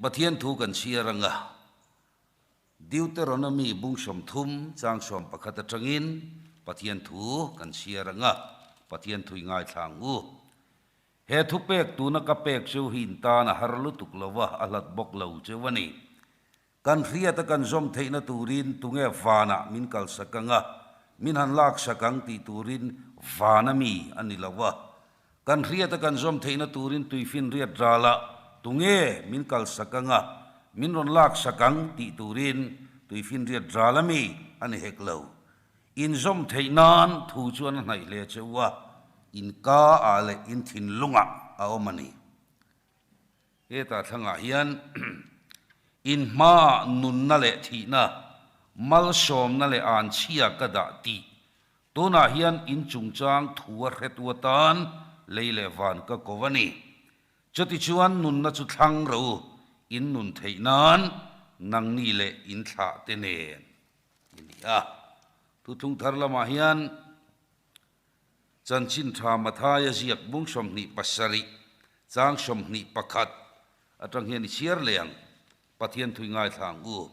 Pathian thu kan chhiar anga Deuteronomy bung 30 chang 11 atangin Pathian thu kan chhiar anga Pathian thui ngaithla ang u. He thupek tuna ka pek cheu hi in tan a har lutuk lo a, a hlat bawk lo cheu a ni. Kan hriata kan zawm theihna turin tunge vanah min kalsak anga, min han laksak ang tih turin vana mi a ni lo a. Kan hriata kan zawm theihna turin tuifinriat ralah tunge min kalsak anga, min rawn laksak ang tih turin tuifinriat rala mi a ni hek lo. Inzawm theih nan thu chuan a hnaih hle che u a, in ka ah leh in thinlungah a awm a ni. Hetah thlangah hian in hmaah nunna leh thihna, malsawmna leh anchhia ka dah tih tunah hian in chungchang thu a hretu atan lei leh van ka ko a ni. Chutichuan nunna chu thlang ro in nun theih nan nangni leh in thlah te nen i ni a. Thuthlung thar lamah hian Chanchin tha Mathaia ziak bung 27, chang 21 atang hian i chhiar leh ang, Pathian thui ngaithla ang u.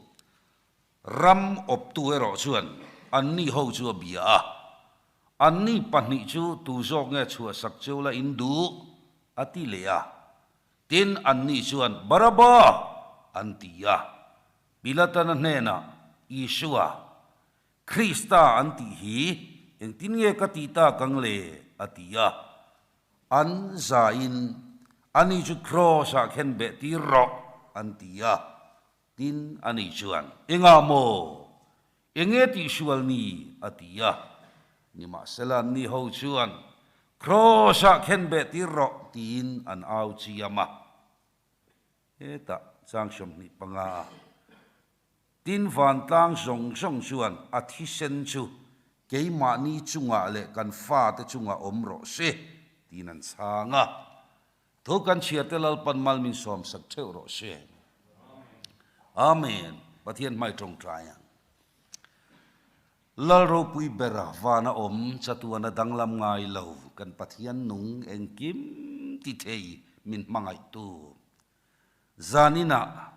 Ram awptu erawh chuan anni ho chu a bia a, anni pahnih chu tu zawk nge chhuahsak cheu la in duh? a ti leh a. Tin, anni chuan, Baraba! an ti a. Pilatana hnenah, Isua, Krista an tih hi engtin nge ka tih tak ang le? a ti a. An zain, Ani chu Kraws-ah khen beh tir rawh, an ti a. Tin, ani chuan, Engah maw? Enge tihsual ni? a ti a. Nimahsela anni ho chuan, Kraws-ah khen beh tir rawh, tiin an au chiam a. Hetah chang 25 a. Tin vantlang zawng zawng chuan a thisen chu keimahni chungah leh kan fate chungah awm rawh se tiin an chhang a. Thu kan chhiarte Lalpan mal min sawmsak theuh rawh se. Amen. Pathian hmai tawngtai ang. Lal ropui bera vana awm chatuana danglam ngai lo kan Pathian nung engkim ti thei min hmangaihtu. Zaninah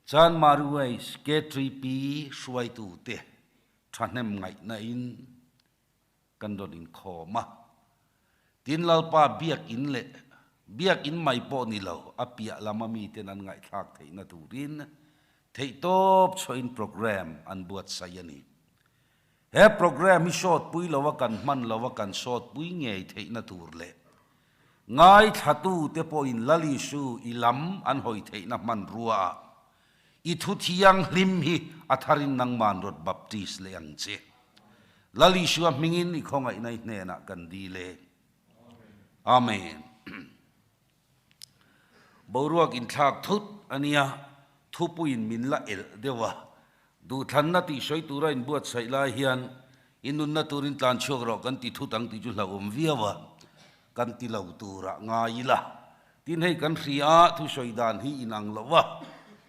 Chanmari Ways K3P hruaitute thahnem ngaihna in kan rawn inkhawm a. Tin Lalpa biakinn leh biakinn mai pawh ni lo, a piah lama miten an ngaihthlak theihna turin theihtawp chhuahin programme an buatsaih a ni. He programme hi sawtpui loa kan hman loa kan sawtpui ngei theihna tur leh Ngaithlatute pawhin Lal Isu i lam an hawi theihna hmanrua ah i thu thianghlim hi a tharin nangman rawt baptist leh ang che. Lal Isua hmingin i khawngaihna i hnenah kan dil e. Amen. Boruak inthlak thut a nia, thupuiin min la elh deuh a. Duhthlanna tih sawi tura inbuatsaih lai hian i nunna turin tlan chhuak rawh kan ti thut ang tih chu hlauhawm viau a, kan ti lo turah ngai ila. Tin hei kan hria thusawi dan hi inang lo a,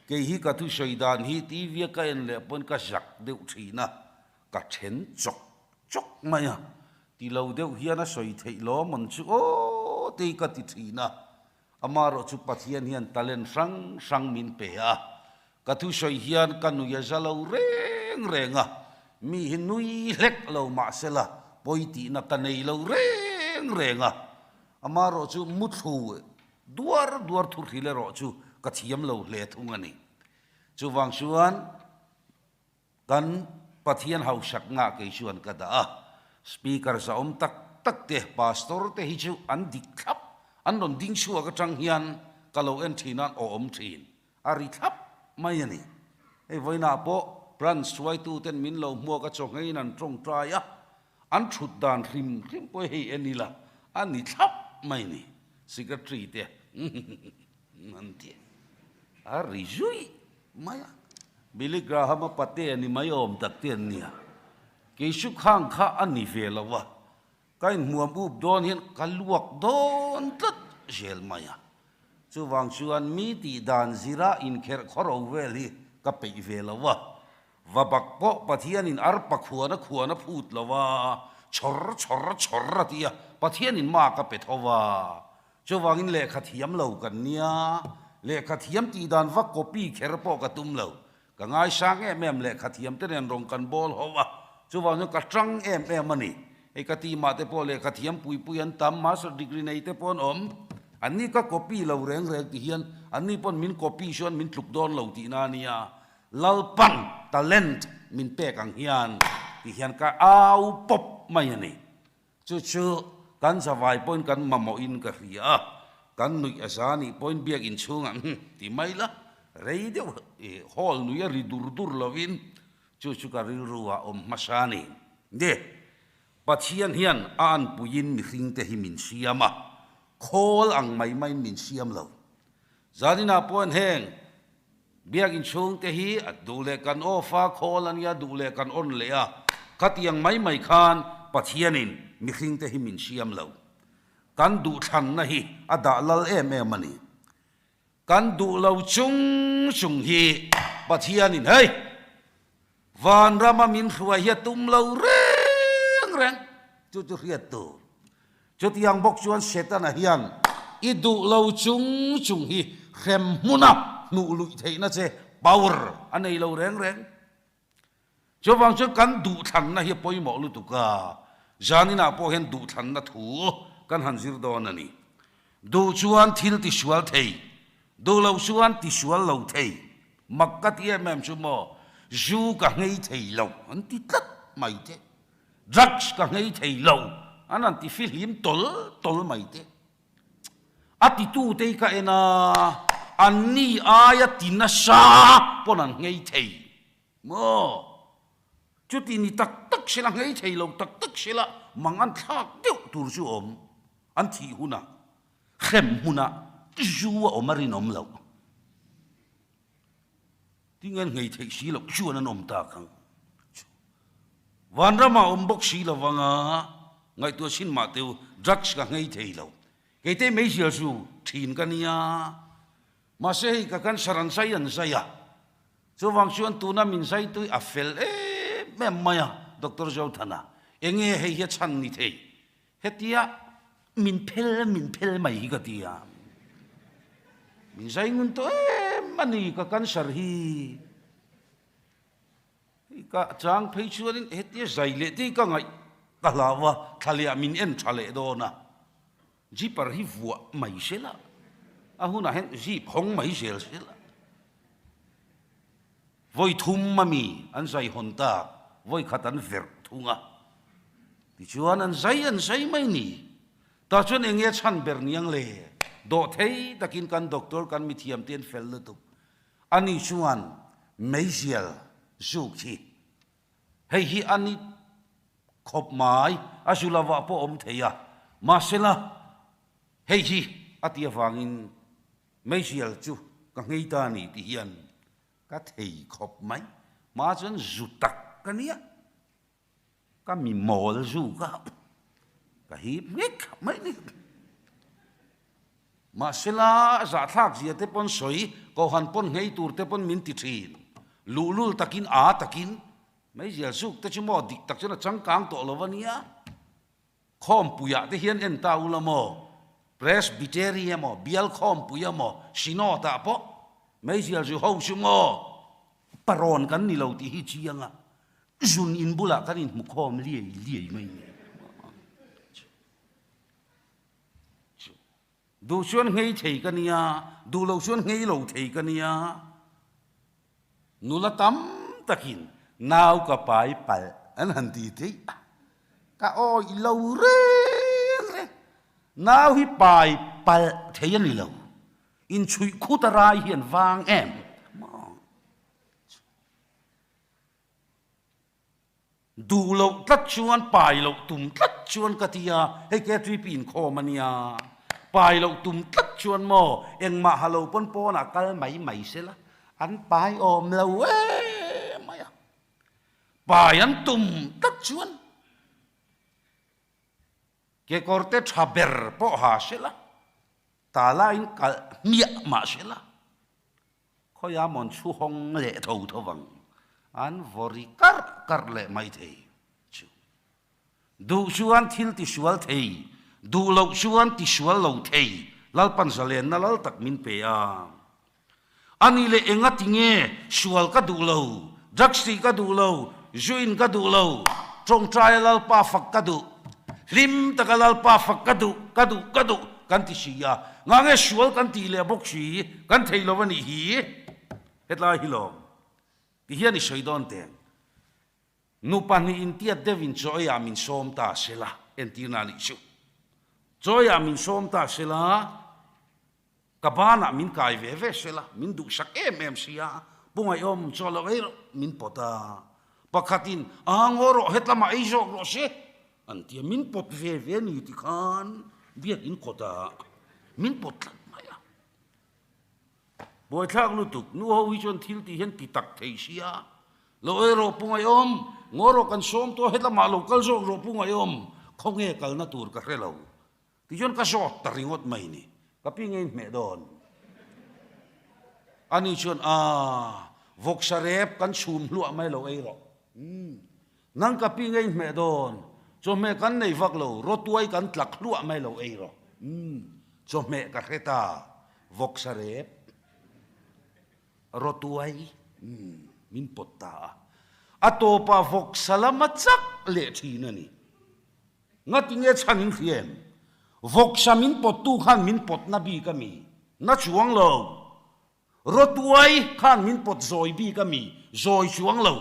kei hi ka thusawi dan hi TV a ka en leh pawn ka zak deuh thin a, ka then chawk chawk mai a, ti lo deuh hian a sawi theih lawm an chu aw tei ka ti thin a, amaherawh chu Pathian hian talent hrang hrang min pe a, ka thusawi hian ka nui a za lo reng reng a, mi hi nui hlek lo mahsela pawi tihna ka nei lo reng reng a, amaherawh chu muthlu duar duar thu hril erawh chu ka thiam lo hle thung a ni. Chuvang chuan. Kan Pathian hausak ngah kei chuan ka dah a, Speaker zahawm tak tak te, Pastor te hi chu an dik thlap, an rawn ding chhuak atang hian ka lo en thin a, an awm thin, a ri thlap mai a ni. Hei vawiinah pawh Branch hruaitu ten min lo hmuak a chawhngeiin an tawngtai a, an thut dan hrim hrim pawh hei en ila a ni thlap mai ni, Secretary te an ti a ri zui mai a. Billy Graham-a pate a ni mai awm tak te an nia. Kei chu khang kha a ni ve lo a, ka inhmuam up dawn hian ka luak dawn tlat zel mai a. Chuvang chuan mi tih dan zira inkherh khawro vel hi ka peih ve lo a. Va bak pawh Pathianin arpa khuana khuana phut lo a, chhawr chhawr chhawr a ti a, Pathianin ma ka pe tho a. Chuvangin lehkha thiam lo kan nia, lehkha thiam tih dan va copy kher pawh ka tum lo. Ka ngaisang em em lehkha thiam te nen rawn kan bawl ho a, chuvang chuan ka tang em em a ni. Hei ka team ah te pawh lehkha thiam pui pui an tam, master degree nei te pawh an awm. Anni ka copy lo reng reng ti hian anni pawn min copy chuan min tluk dawn lo tihna a nia. Lalpan talent min pek ang hian ti hian ka au pawp mai a ni. Chu chu kan zavai pawhin kan mamawhin ka hria a, kan nuih a za nih pawhin biakinn chhungah hm ti mai la, rei deuh hall nui a ri dur dur lovin chu chu ka rilru ah awm hmasa a ni. Ni, Pathian hian a anpuiin mihringte hi min siam a, khawl ang mai maiin min siam lo. Zaninah pawhin heng Biakinn chhungte hi a duh leh kan off a, khawl a nia, duh leh kan on leh a. Khatiang mai mai khan Pathianin mihringte hi min siam lo. Kan duhthlanna hi a dah lal em em a ni. Kan duh lo chung chung hi Pathianin hei! Vanrama min hruai hi a tum lo reng reng, chu chu hriat tur. Chutiang bawk chuan Setana hian i duh lo chung chung hi hrem hmuna hnuh luih theihna che power a nei lo reng reng. Chuvang chuan kan duhthlanna hi a pawimawh lutuk a, zaninah pawh hian duhthlanna thu kan han zir dawn a ni. Duh chuan thil tisual thei, duh lo chuan tisual lo thei. Mak ka ti em em chu maw, zu ka nghei thei lo an ti tlat mai te, drugs ka nghei thei lo an han ti fihlim tawl tawl mai te. A titute hi ka en a, anni aia ti nasa pawn an nghei thei maw? Chuti ni tak tak sela, nghei thei lo tak tak sela, mang an thlak deuh tur chu awm, an thih hunah. Hrem hmunah zu a awm a rinawm loh. Tinge an nghei theih si loh chuan an awm tak ang. Vanramah awm bawk si lo vanga ngaihtuah chhin mah teu drugs ka nghei thei lo. Keite meizial zu thin ka nia. Mahse hei ka cancer an zai an zai a. Chuvang chuan tuna min zai tui a fel em em mai a Doctor Zothana. Enge hei hi a chhan ni thei. Hetia min phel min phel mai hi ka ti a, min zai ngun tawh em a ni ka cancer hi. Hei ka chang phei chuanin hetia zai leh te hi ka ngaih ka hlau a, thla leh ah min en tha leh dawn a, zipper hi vuah mai sela, a hunah hian zip hawng mai zel sela. Vawi thum a mi an zai hawn tak, vawi khat an verh thung a. Tichuan an zai an zai mai ni. Tah chuan eng nge chhan ber niang le? Dawh thei takin kan doctor kan mithiam te an fel lutuk. Ani chuan meizial zuk hi hei hi a ni khawp mai, a zu lovah pawh awm thei a, mahsela hei hi a ti avangin Meizial chu ka nghei ta ni ti hian ka thei khawp mai. Hma chuan zu tak ka nia, ka mi mawl zu ka ka hip nghek mai ni. Mahsela zahthlak zia te pawn sawi, Kohhan pawn nghei tur te pawn min ti thin. Luhlul takin a takin meizial zuk te chu maw dik tak chuan a changkang tawh lo a nia. Khawmpuiah te hian en ta ula maw, Presbytery emaw, Bial Khawmpui emaw, Synod ah pawh meizial zu ho chu maw, parawn kan ni lo tih hi chiang a, zun in bulah kan inhmu khawm liai liai mai ni. Duh chuan nghei thei ka nia, duh lo chuan nghei lo thei ka nia. Nula tam takin nau ka pai palh an han ti theih a, ka awih lo reng reng. Nau hi pai palh thei a ni lo, inchhuih khut a rai hi an vang em maw? Duh loh tlat chuan pai loh tum tlat chuan ka ti a, hei KTP inkhawm a nia, pai loh tum tlat chuan maw engmah ha lo pawn pawnah kal mai mai sela, an pai awm lo em mai a, pai an tum tlat chuan kekawrte tha ber pawh ha sela, tala in kalh hmiah mah sela. Khawiah mawn chhu hawng leh tho tho vang an vawri karh karh leh mai thei chu. Duh chuan thil tisual thei, duh loh chuan tisual lo thei. Lalpan zalenna lal tak min pe a. A nih leh enga ti nge sual ka duh lo, drugs tih ka duh lo, zu in ka duh lo, tawngtaia Lalpa fak ka duh, hlim taka Lalpa fak ka duh, ka duh, ka duh kan ti si a, ngah nge sual kan tih leh bawk si, kan thei lo a nih hi. Hetlai hi lawm ti hian i sawi dawn teng. Nu pahnihin tiat deuhin chaw eiah min sawm ta sela, entirna a nih chu. Chaw eiah min sawm ta sela, ka banah min kai ve ve sela, min duhsak em em sia, Pu Ngaihawm chaw lo ei rawh, min pawt a. Pakhatin, Aa ngaw rawh, hetlamah ei zawk rawh se, an ti a, min pawt ve ve ni tikhan biakin kawtah min pawt tlat mai a. Buaithlak lutuk, nu ho hi chuan thil tih hian ti tak thei sia. Lo ei rawh pu Ngaihawm, ngaw rawh kan sawm tawh hetlamah lo kal zawk rawh pu Ngaihawm, khawnge kalna tur ka hre lo. Tichuan ka zawt ta ringawt mai ni, ka pi ngei hmeh dawn. Ani chuan aaa, vawksa rep kan chhum hluah mai lo ei rawh. Umm, nang ka pi ngei hmeh dawn, chawhmeh kan nei vak lo, rawtuai kan tlak hluah mai lo ei rawh. Umm, chawhmeh ka hre ta. Vawksa rep rawtuai min pawt ta a, a tawpah vawksa lama chak leh thin a ni. Ngatinge chhan in hria em? Vawksa min pawttu khan min pawtna bik a mi? Na chuang lo. Rawtuai khan min pawt zawi bik a mi? Zawi chuang lo.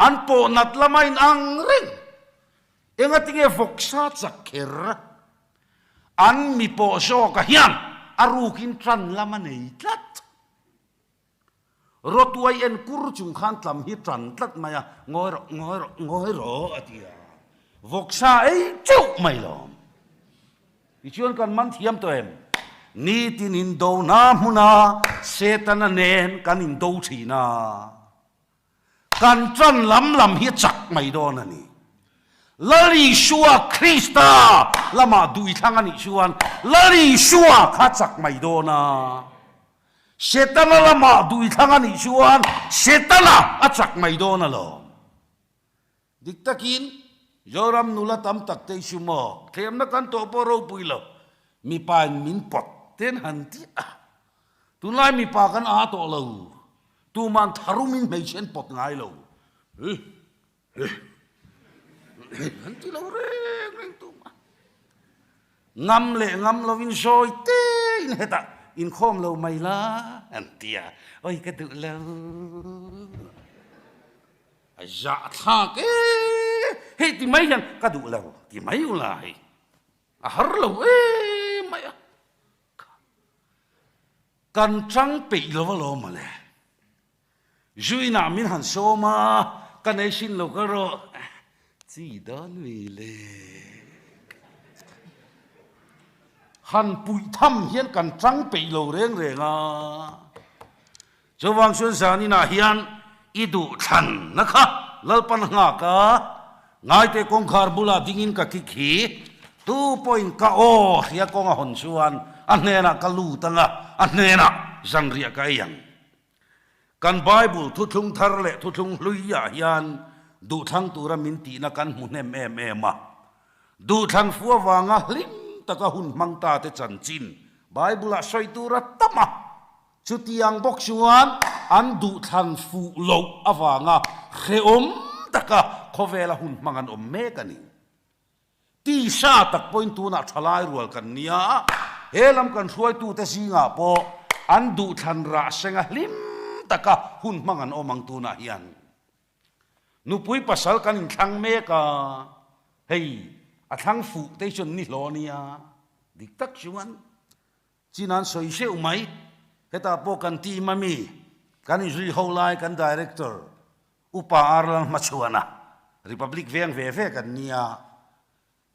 An pawh nat lama in ang reng. Engatinge vawksa chak kher? An mi pawh zawkah hian a rukin tan lam a nei tlat. Rawtuai en kur chung khan tlam hi tan tlat mai a, ngawi rawh, ngawi rawh, ngawi rawh a ti a. Vawksa ei teuh mai lawm. Tichuan kan man thiam tawh em? Nitin indona hmuna Setana nen kan indo thin a. Kan ṭan lam lam hi a chak mai dawn a ni. Lal Isua Krista lamah duithlang a nih chuan Lal Isua kha a chak mai dawn a. Setana lamah duithlang a nih chuan Setana a chak mai dawn alawm. Dik takin Zoram nula tam tak te chu maw thlemna kan tawh pawh ropui lo, mipa in min pawt te an han ti a, tunlai mipa kan aa tawh lo, tuman tharum in hmeichhe an pawt ngai lo, hi hi hi an ti lo reng reng tumah. Ngam leh ngam lovin sawi te in hetah inkhawm lo mai la an ti a, oi ka duh lo. A zahthlak e, hei ti mai hian ka duh lo ti mai ula hei a har lo em mai a, kan chang peih lo alawm mawle, zuinah min han sawm a, ka nei sin lo ka rawh chi dawn mi le, han puih tham hian kan chang peih lo reng reng a. Chuvang chuan zaninah hian i duh thlanna kha Lalpan nghak a, ngaite kawngkhar bulah dingin ka kik hi, tu pawhin ka aw hria kawng a hawn chuan a hnenah ka lut ang a, a hnenah zanriah ka ei ang. Kan Bible thuthlung thar leh thuthlung hluiah hian duhthlang tura min tihna kan hmu hnem em em a. Duhthlan fu avanga hlim taka hun hmang ta te chanchin Bible-ah sawi tur a tam a. Chutiang bawk chuan an duhthlan fuh loh avanga hrehawm taka khawvela hun hmang an awm mek a ni. Tisa tak pawhin tunah thalai rual kan nia, he lam kan hruaitute zingah pawh an duhthlan rah senga hlim taka hun hmang an awm ang tunah hian. Nupui pasal kan inthlang mek a, hei a thlang fuh te hi chuan ni hlawh a nia, dik tak chuan. Chin an sawi hreuh mai. Hetah pawh kan team a mi, kan inzui ho lai kan Director Upa Arlan hmachhuana Republic veng ve ve kan nia.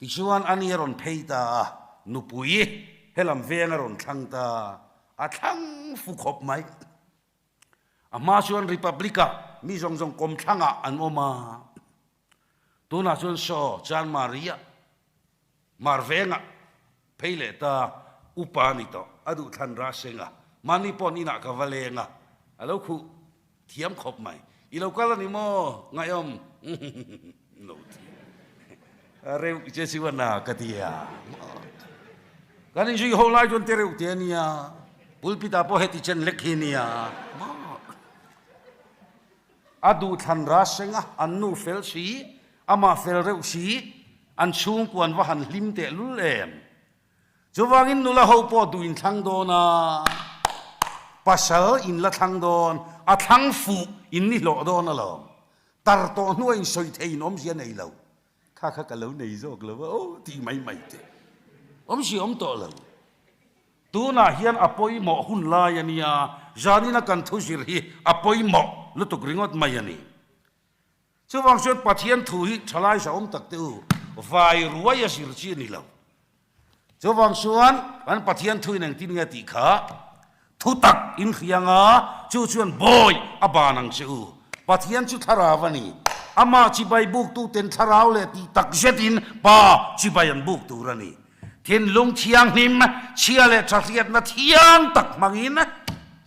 Tichuan ani a rawn phei ta a, nupui helam veng a rawn thlang ta, a thlang fu khawp mai. A hma chuan Republic-ah mi zawng zawng kawmthlangah an awm a, tunah chuan saw Chanmari-ah Mar vengah phei leh ta upa a ni tawh, a duh thlan ra seng a, mahni paw'n inah ka va leng a, a lo khuh thiam khawp mai. I lo kal a ni maw? Ngaihawm lo ti a reuh che chu a na ka ti a. Kan inzui ho lai chuan te reuh te a nia, pulpit ah pawh heti chen lek hi a nia. A duhthlan ra seng a, an nu fel si, amah fel reuh si, an chhungkua an va han hlim tehlul em. Chuvangin nula ho pawh duh in thlang dawn a, pasal in la thlang dawn, a thlang fuh in ni hlawh dawn alawm. Tar tawh hnua in sawi thei in awmzia nei lo. Kha kha ka lo nei zawk lo a aw tih mai mai te. Awmzia awm tawh lo. Tunah hian a pawimawh hun lai a nia, zanina kan thu zir hi a pawimawh lutuk ringawt mai a ni. Chuvang chuan Pathian thu hi thalai zahawm tak te u, vai ruai a zir chi a ni lo. Chuvang chuan kan Pathian thu in engtin nge tih kha thu tak in hria anga chu chuan bawi a ban ang che u. Pathian chu thlarau a ni. Amah chibai buk tu ten thlarau leh tih tak zetin Pa chibai an buk tur a ni. Thinlung thianghlim, chhia leh tha hriatna thiang tak hmangin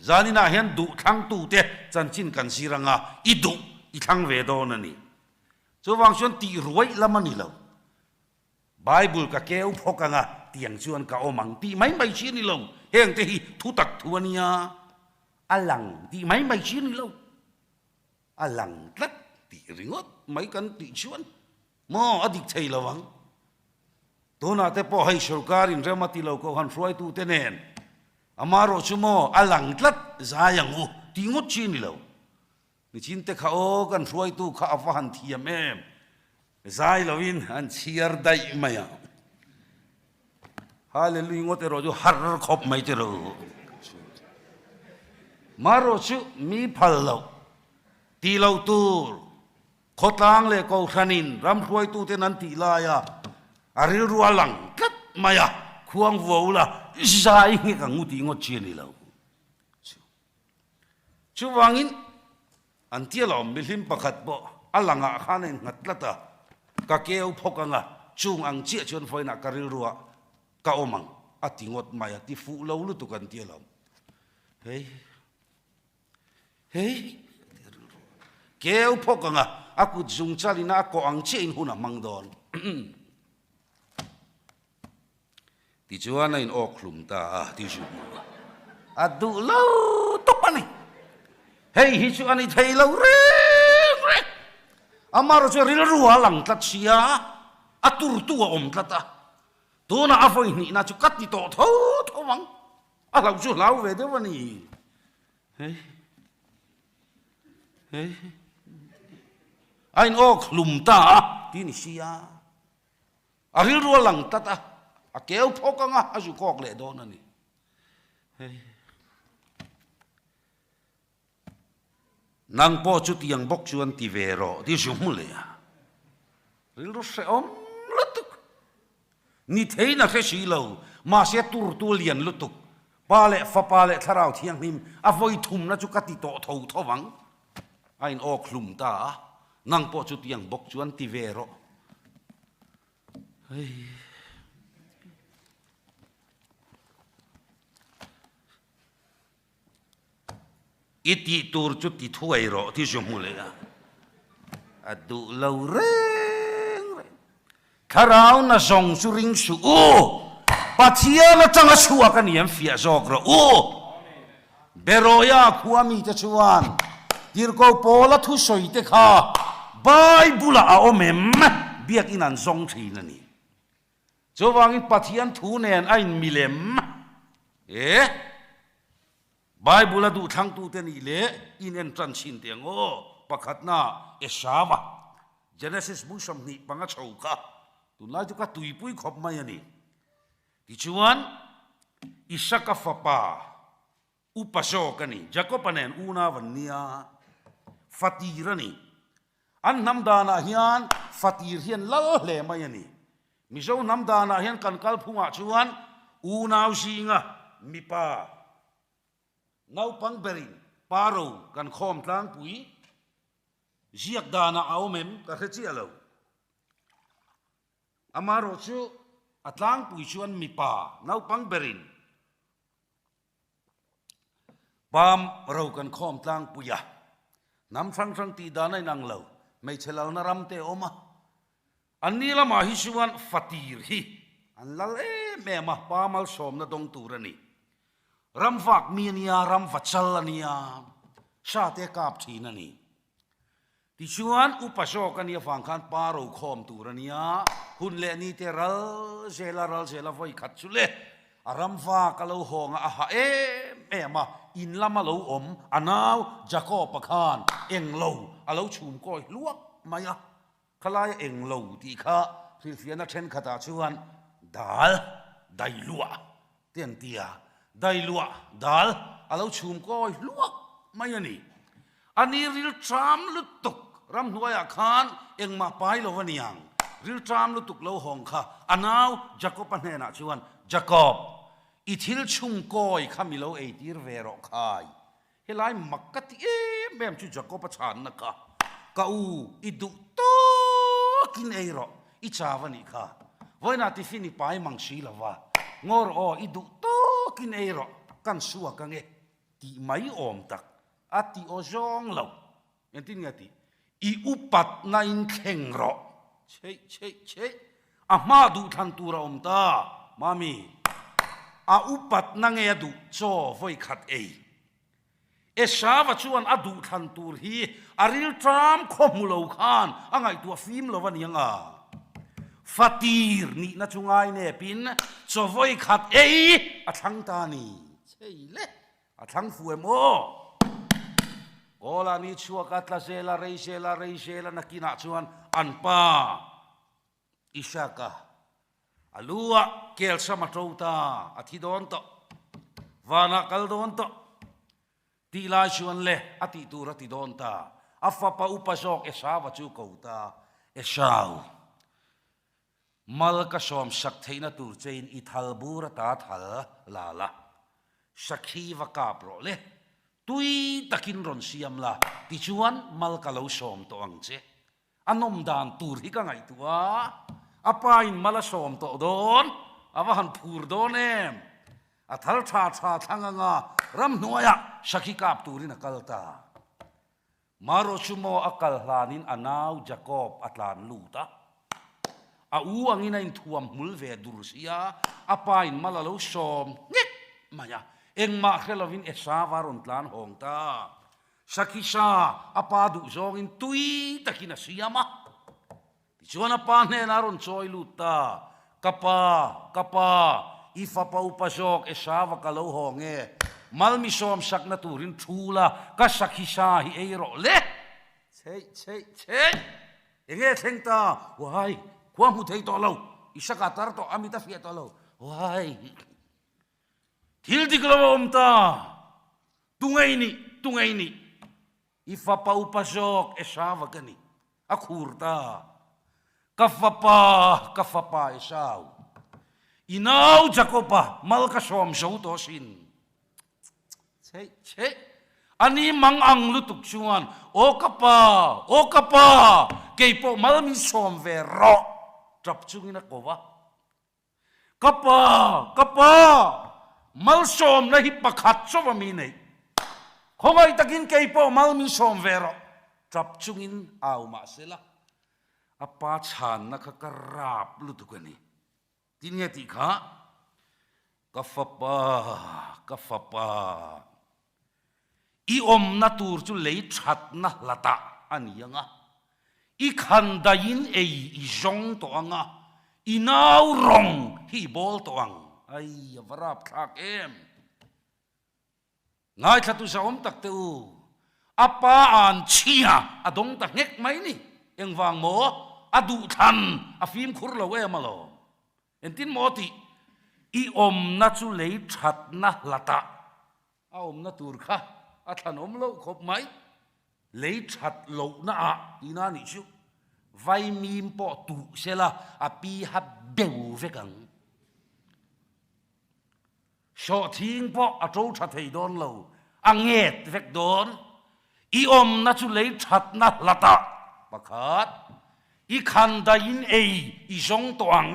zaninah hian duh thlangtute chanchin kan zir anga i duh i thlang ve dawn a ni. Chuvang chuan tih ruaih lam a ni lo. Bible ka keu phawk anga tiang chuan ka awm ang tih mai mai chi a ni lo. Hengte hi thu tak thu a nia, a lang tih mai mai chi a ni lo. A lang tlat tih ringawt mai kan tih chuan maw a dik thei lo ang. Tunah te pawh hei sorkar in rem a ti lo koh han hruaitu te nen amarawh chu maw a lang tlat zai ang u tih ngawt chi a ni lo. Nichin te kha aw kan hruaitu kha a va han thiam em zai loin an chhiar daih mai ang. Hallelujah ngawt erawh chu har khawp mai te ro. Marawh chu mi phal loh ti lo tur khawtlang leh kohhranin ram hruaituten an tih laia a rilru a lang tlat mai a, khuang vuau la zai nghek ang u tih ngawt chi a ni lo. Chuvangin an tia lawm mihlim pakhat pawh a langah khan a innghat tlat a, ka keu phawk ang a, chung ang chiah chuan vawiinah ka rilruah ka awm ang a ti ngawt mai a, ti fuh lo lutuk an tia lawm. Hei, hei, a ti rilruah. Keu phawk ang a, a kut zung chalin a kawh ang chiahin hun a hmang dawn. Tichuan a in awk hlum ta a ti zuk a, a duh lo tawp a ni. Hei hi chu a ni thei lo reng reng. Amaherawhchu chu rilru a lang tlat sia, a turtu a awm tlat a. Tunah a vawi hnihna chu ka ti tawh tho tho ang. A hlauh chu hlau ve deuh a ni. Hei, hei, a in awk hlum ta a ti ni sia. A rilru a lang tlat a, a keu phawk ang a, a zu kawk leh dawn a ni. Hei. Nang pawh chutiang bawk chuan ti ve rawh ti zu hmu leh a. Rilru hrehawm lutuk. Ni theiin a hre si lo, mahse turtu lian lutuk. Pa leh fapa leh thlarau thianghlim a vawi thumna chu ka ti tawh tho tho vang. A in awk hlum ta a, nang pawh chutiang bawk chuan ti ve rawh. Hei. I tih tur chu ti thuai rawh ti zu hmu leh a, a duh lo reng reng. Thlarau na zawng chu ring suh u, Pathian atanga chhuak a ni an fiah zawk rawh u. Beroia khua mite chuan Tirhkoh Paula thusawi te kha Bible-ah a awm em? Biakinn an zawng thin a ni. Chuvangin Pathian thu nen a inmilem e. Bible-a duhthlangtute nih leh in en tan chhin teh ang aw. Pakhatna, Esava, Genesis bung 25 chho kha tunlai chu ka tuipui khawp mai a ni. Tichuan, Isaka fapa upa zawk a ni, Jakob-a nen unau an nia, fatir a ni. An hnam danah hian fatir hian lal hle mai a ni. Mizo hnam danah hian kan kalphungah chuan unau zinga mipa naupang berin pa ro kan khawm tlangpui ziak danah a awm em ka hre chiah lo. Amaherawh chu a tlangpui chuan mipa naupang berin Pam ro kan khawm tlangpui a, hnam hrang hrang tih dan a inang lo, hmeichhe lalna ram te a awm a, anni lamah hi chuan fatir hi an lal em em em a, pa malsawmna dawng tur a ni. Ram vak mi a nia, ram va chal a nia, sa te a kap thin a ni. Tichuan, upa zawk a nih avang khan pa rokhawm tur a nia, hun leh ni te ral zela ral zela vawi khat chu le, a ram vak a lo hawng a, a ha em em a, in lama lo awm a nau Jakob-a khan englo a lo chhum kawi hluak mai a, Khalaia eng lo tih kha hrilhfiahna thenkhatah chuan dal, dailuah te an ti a, dailuah, dal, a lo chhum kawi hluak mai a ni. A ni rilṭam lutuk ramhnuaiah khan engmah pai lo a niang, rilṭam lutuk lo hawng kha a nau Jakob-a hnenah chuan, Jakob, i thil chhung kawi kha mi lo eitir ve rawh khai, Helai mak ka ti em em chu Jakob a chhanna kha, Ka u, i duh tawkin ei rawh, i chau a nih kha. Vawiinah tiffin i pai mang si lo va, Ngaw rawh aw, i duh tawkin ei rawh, kan suak ange, tih mai awm tak a ti aw zawng lo. Engtin nge a tih? I upatna in thleng rawh. Chheih chheih chheih. A hma duhthlan tur a awm ta, Mami. A upatna nge a duh chaw vawi khat ei. Esava chuan a duhthlan tur hi a rilṭam khaw hmu lo khan a ngaihtuah fim lo a ni ang a. Fatir nihna chu ngai nepin chaw vawi khat ei a thlang ta a ni. Chhei le. A thlang fu em aw? Kawla ni chhuak a tla zel a, rei zel a, rei zel a, nakinah chuan an pa Isaka a lu ah kelsam a to ta, a thi dawn tawh, vanah kal dawn tawh tih lai chuan le a tih tur a ti dawn ta, a fapa upa zawk Esau-a chu ko ta, Esau, Mal ka sawm sak theihna tur chein i thal bur ata thal la la, sakhi va kap rawh le, tui takin rawn siam la, tichuan mal ka lo sawm tawh ang che. A nawm dan tur hi ka ngaihtuah a, a pa in mal a sawm tawh dawn, a va han phur dawn em? A thal tha tha thlang anga ramhnuaiah sakhi kap turin a kal ta. Marawh chu maw a kal hlanin a nau Jakob a tlan lut a. A u angin a inthuam hmul ve dur sia, a pa in mal a lo sawm nghek mai a. Engmah hre lovin Esau a rawn tlan hawng ta. Sakhisa a pa duh zawngin tui takin a siam a. Tichuan a pa hnenah a rawn chawi lut ta, Ka pa, ka pa, i fapa upa zawk Esava ka lo hawng e, mal mi sawm sakna turin thu la, ka sakhisa hi ei rawh le! Chheih, chheih, chheih! Enge thleng ta? Uai, khua hmu thei tawh lo, i saka tar tawh, a mit a fiah tawh lo. Uai, thil dik lo a awm ta! Tungei nih, tungei nih! I fapa upa zawk Esau-a ka ni, a khur ta. Ka fapa, ka fapa Esau, i nau Jakob-a mal ka sawm zo tawh asin. Chheih, chheih, a ni mang ang lutuk chuan, Aw ka pa, aw ka pa, kei pawh mal min sawm ve rawh, tap chungin a ko va. Ka pa, ka pa, malsawmna hi pakhat chauh a mi neih. Khawngaih takin kei pawh mal min sawm ve rawh, tap chungin au mah se la, a pa chhanna kha ka rap lutuk a ni. Tin nge tih kha? Ka fapa, ka fapa, I awmna tur chu lei thatna hlatah a ni ang a, i khan daiin ei i zawng tawh ang a, i nau rawng hi i bawl tawh ang. Ai, a va rapthlak em! Ngaithlatu zahawm tak te u, a pa an chhia a dawng ta nghek mai ni. Engvang maw? A duhthlan a fimkhur lo em alawm. Engtin maw tih? I awmna chu lei thatna hlatah A awmna tur kha a thlanawm loh khawp mai. Lei that lohna ah tihna a nih chu. Vaimim pawh tuh se la a pi ha beu vek ang. Sawhthing pawh a to tha thei dawn lo, a nget vek dawn. I awmna chu lei thatna hlatah pakhat, i khan daiin ei i zawng tawh ang,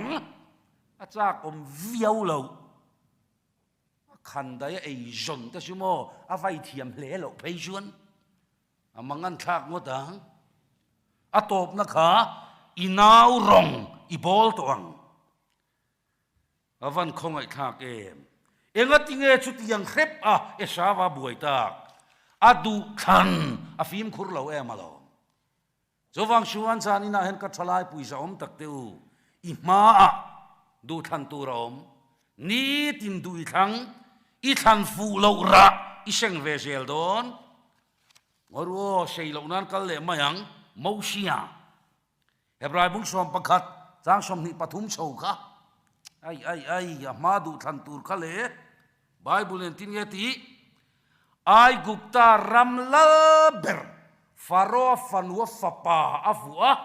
a chak awm viau loh. A khan daih a ei zawn te chu maw a vai thiam hle loh phei chuan a mangan thlak ngawt ang. A tawpna kha i nau rawng i bawl tawh ang. A van khawngaihthlak em? Engatinge chutiang hrep a Esava buai tak? A duhthlan a fimkhur lo em alawm. Chuvang chuan zaninah hian ka thalai puisa awm tak teh u, i hmaah duhthlan tur a awm. Nitin duh i thlang, i thlan fuh loh rah i seng ve zel dawn. Ngaw ru aw, sei loh nan kal leh mai ang, Mosia. Hebrai bung 11 chang 23 chho kha ai ai ai a hma duh thlan tur kha le Bible nen tin nge tih Aigupta ram lal ber Pharaoh fanua fapa a vuah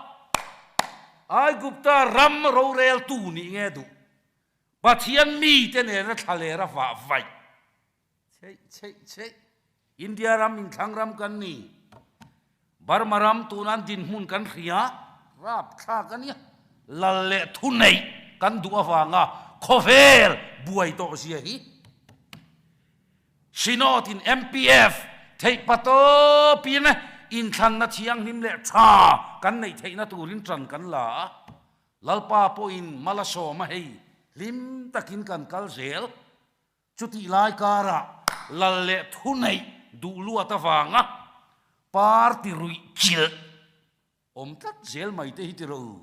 a Aigupta ram roreltu nih nge duh Pathian mite nena thlaler a vah vaih Cheih cheih cheih. India ram inthlang ram kan ni. Burma ram tuna an dinhmun kan hria, rapthlak a nia. Lal leh thuneih kan duh avanga khawvel buai tawh zia hi. Synod in MPF theih patawpin inthlanna thianghlim leh tha kan neih theihna turin tan kan la a. Lalpa pawhin mal a sawm a hei, hlim takin kan kal zel. Chutih lai karah lal leh thuneih duh luat avanga party ruih chilh awm tlat zel mai te hi ti rawh u.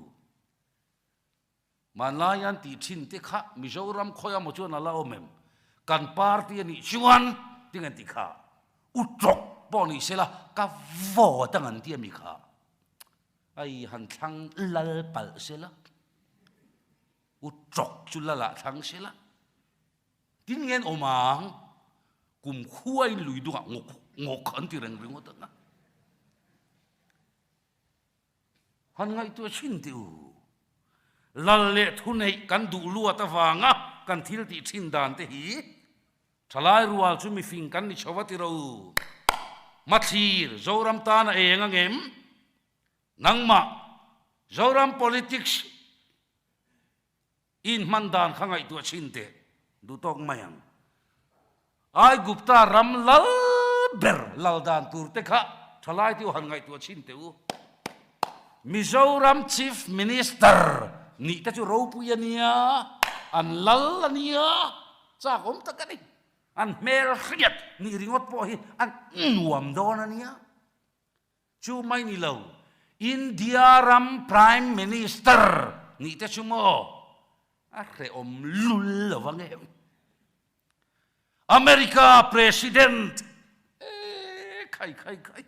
Hmanlai an tih thin te kha Mizoram khawi amaw chuan a la awm em? Kan party a nih chuan ting an ti kha u tawk pawh ni sela ka vote ang an ti ami kha ai han thlang lal palh sela u tawk chu lalah thlang sela. Tin nge an awm ang? Kum khuain lui dungah ngawk ngawk an ti reng ringawt ang a. Han ngaihtuah thin teh u. Lal leh thuneih kan duh luat avanga kan thil tih thin dan te hi thalai rual chu mifing kan ni chho a ti ro. Mathlir Zoram tan a eng angem? Nangmah Zoram politics Inhman dan kha ngaihtuah chhin teh duh tawk mai ang. Aigupta ram lal ber lal dan tur te kha thalai te u han ngaihtuah chhin teh u. Mizoram Chief Minister nih te chu ropui a nia, an lal a nia, chak awm tak a ni. An hmel hriat nih ringawt pawh hi an nuam dawn a nia. Chu mai ni lo, India ram Prime Minister nih te chu maw a hrehawm lul lo ang em? America President e khai khai khai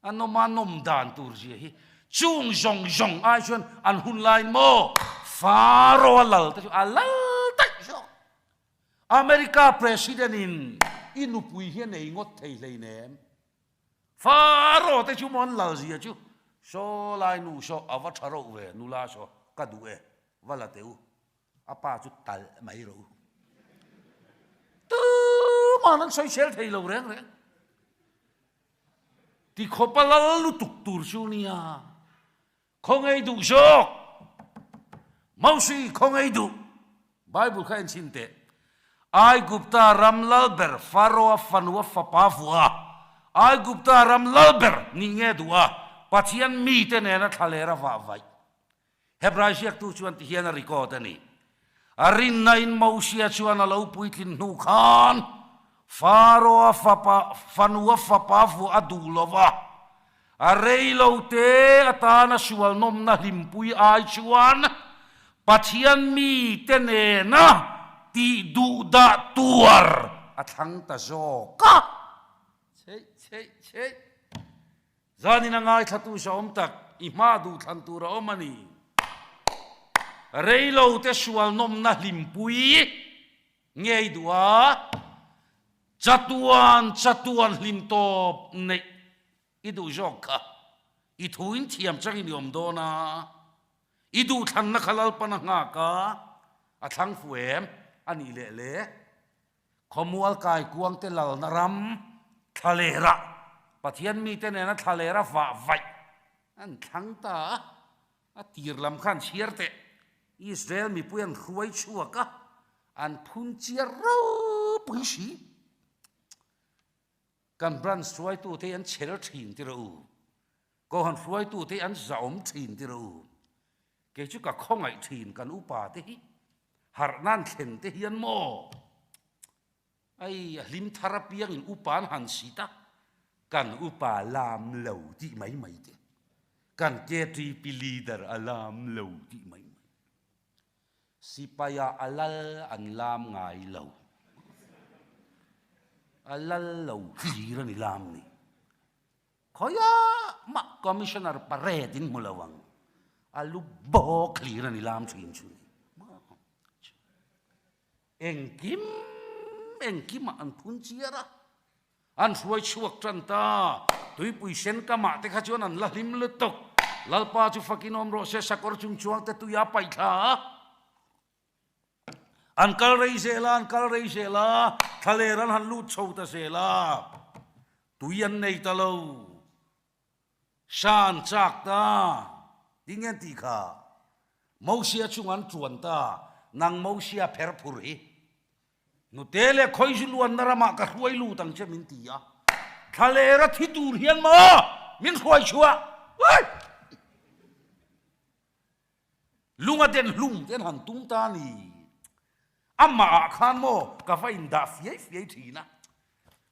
a nawm a nawm dan tur zia hi chung zawng zawng ai chuan an hun laiin maw Pharaoh a lal te chu a lal daih zawk. America President in i nupui hi a nei ngawt thei hleinem. Faro te chu maw an lal zia chu saw lai nu saw a va tha reuh ve nula saw ka duh e va la teh u a pa chu talh mai rawh u tuman an sawi sel thei lo reng reng ti khawpa lal lutuk tur chu nia Khawngaih duh zawk. Mosi khawngaih duh. Bible kha en chhin teh. Aigupta ram lal ber Pharaoh-a fanua fapa vuah a, Aigupta ram lal ber nih nge duh a, Pathian mite nena thlaler a vah vaih. Hebrai ziaktu chuan tihian a record a ni. A rinnain Mosia chuan a lo puitlin hnu khan Pharaoh-a fapa, fanua fapa vuah a duh lo va, a rei lo te atana sual nawmna hlimpui ai chuan Pathian mite nena tih duh dah tuar a thlang ta zawk a. Cheih cheih cheih. Zanin a ngaithlatu sa awm tak, i hma duh thlan tur a awm a ni. Reilo te sual nawmna hlimpui ngei duh a, chatuan chatuan hlim tawp neih i duh zawk kha. I thu in thiam changin i awm dawn a, i duhthlanna kha Lalpan a nghak a, a thlang fu em a nih leh le. Khawmual kaikuangte lalna ram thlalerah Pathian mite nena thlalera vah vaih an thlang ta a, a tir lam kha an chhiar teh. Israel mipui an hruai chhuak a, an phun chiar ropui si. Kan branch hruaitute hi an chher thin tir a u. Kohhran hruaitute hi an zahawm thin tir a u. Kei chu ka khawngaih thin kan upa te hi. Harh nan thlen te hian maw? Ai, a hlim thar apiangin upa an han sit a, kan upa lam lo tih mai mai te, kan KTP leader a lam lo tih mai mai. Sipaia a lal an lam ngai lo. A lal lo hlir a ni lam ni. Khawiah mah Commissioner parade in hmu lo ang, a lu bawk hlir a ni lam thin chu ni. Engkim engkimah an phun chiar a, an hruai chhuak tan ta. Tuipui sen kamah te kha chuan an la hlim lutuk. Lalpa chu fakin awm rawh se, sakawr chung chuang te tuia paih thla a. An kal rei zel a, an kal rei zel a, thlaler an han lut chho ta zel a, tui an nei ta lo, sa an chak ta, tinge an tih kha? Mosia chung an tuan ta, nang Mosia pher phur hi, hnute leh khawizu luanna ramah ka hruai lut ang che min ti a, thlaler a thi tur hian maw min hruai chhuah? Lunga den hlum te an han tum ta a ni. Amah ah khan maw ka va indah fiai fiai thin a,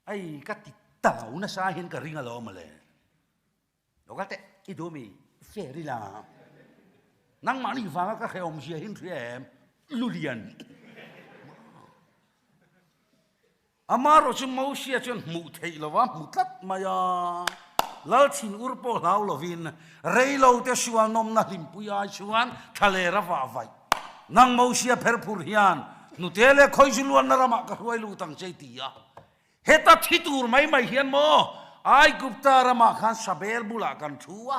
ai ka ti tau nasa hian ka ring alawm mawle. Lo kal teh, i duh mi fair ila. Nangmahni vanga ka hrehawm zia hi an hria em? Lulian. Amaherawh chu Mosia chuan hmuh theih lo a hmu tlat mai a, Lal thin ur pawh hlau lovin reilote sual nawmna hlimpui ai chuan thlaler a vah vaih. Nang Mosia pherphur hian hnute leh khawizu luanna ramah ka hruai lut ang che i ti a. Heta thi tur mai mai hian maw Aigupta ramah khan Sabel bulah kan thu a,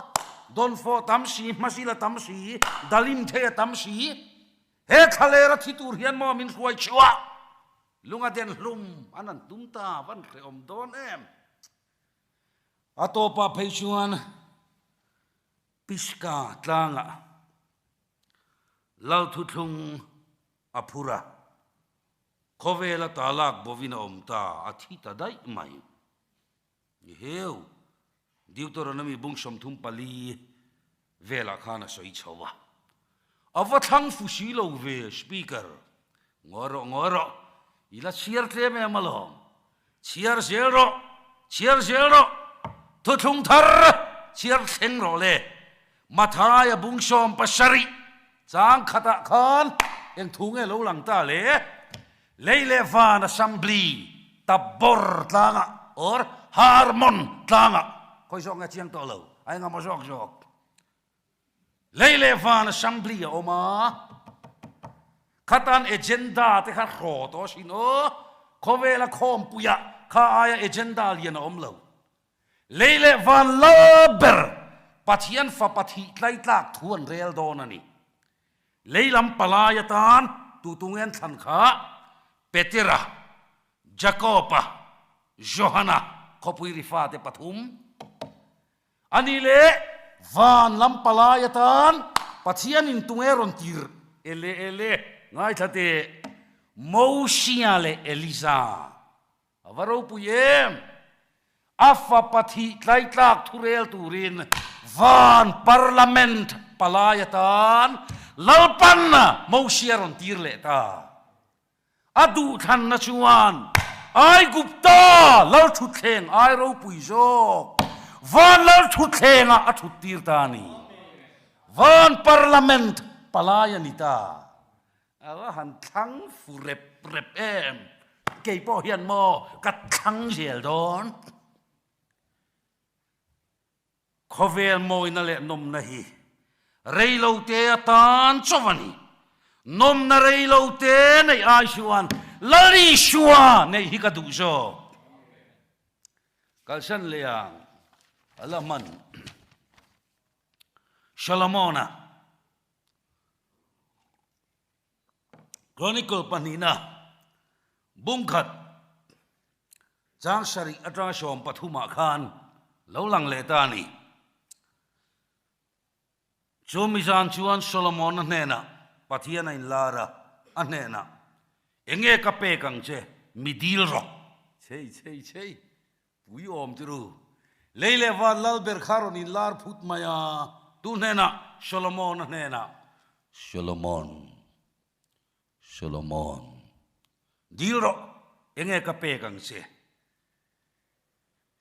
dawnfawh tam si, hmazil a tam si, dalim thei a tam si. He thlaler a thi tur hian maw min hruai chhuah? Lunga den hlum an han tum ta van hrehawm dawn em? A tawpah phei chuan Pisgah tlangah Lalthuthlung a phur a, khawvela ta lak bovin a awm ta, a thi ta daih mai. Ni heu, Deuteronomy bung 34 velah khan a sawi chho a. A va thlang fu si lo ve, Speaker. Ngawi rawh, ngawi rawh, i la chhiar tlem em alawm. Chhiar zel rawh, chhiar zel rawh, thuthlung thar chhiar thleng rawh le. Mathaia bung 70 chang khatah khan eng thu nge lo lang ta le? Lei leh van assembly Tabor tlangah or Harmon tlangah khawi zawk nge chiang tawh lo, a engamaw zawk zawk. Lei leh van assembly a awm a, khatan agenda te kha hraw tawh asin aw, khawvela khawmpuiah kha aia agenda lian a awm lo. Lei leh van lal ber Pathian fapa thih tlaitlak thu an rel dawn a ni. Lei lam palai atan tutu nge an thlan kha Petera, Jakoba, Johana khawpui ri fate pathum a ni leh van lam palai atan Pathianin tunge rawn tir ele ele ngaithla teh Mosia leh Elija. A va ropui em! A fapa thih tlaitlak thurel turin van Parliament palai atan Lalpan Mosia rawn tir leh ta. A duhthlanna chuan Aigupta Lalthutthleng ai ropui zawk van Lalthutthlengah a thut tir ta a ni. Van Parliament palai a ni ta. A va han thlang fu rep rep em? Kei pawh hian maw ka thlang zel dawn? Khawvel mawina leh nawmna hi reilote atan chauh a ni. Nawmna reilote neih ai chuan Lal Isua neih hi ka duh zawk. Kalsan leh ang a la hman Solomon-a. Chronicle pahnihna bungkhat chang sarih atanga 13 ah khan lo lang leh ta a ni. Chu mi zan chuan Solomon-a hnenah Pathian a inlar a, a hnenah, Enge ka pek ang che, mi dil rawh. Chei chei chei, Pui awm ti ru. Lei leh van lal ber kha rawn inlar phut mai a, tu hnenah? Solomon-a hnenah. Solomon! Solomon, dil rawh, enge ka pek ang che?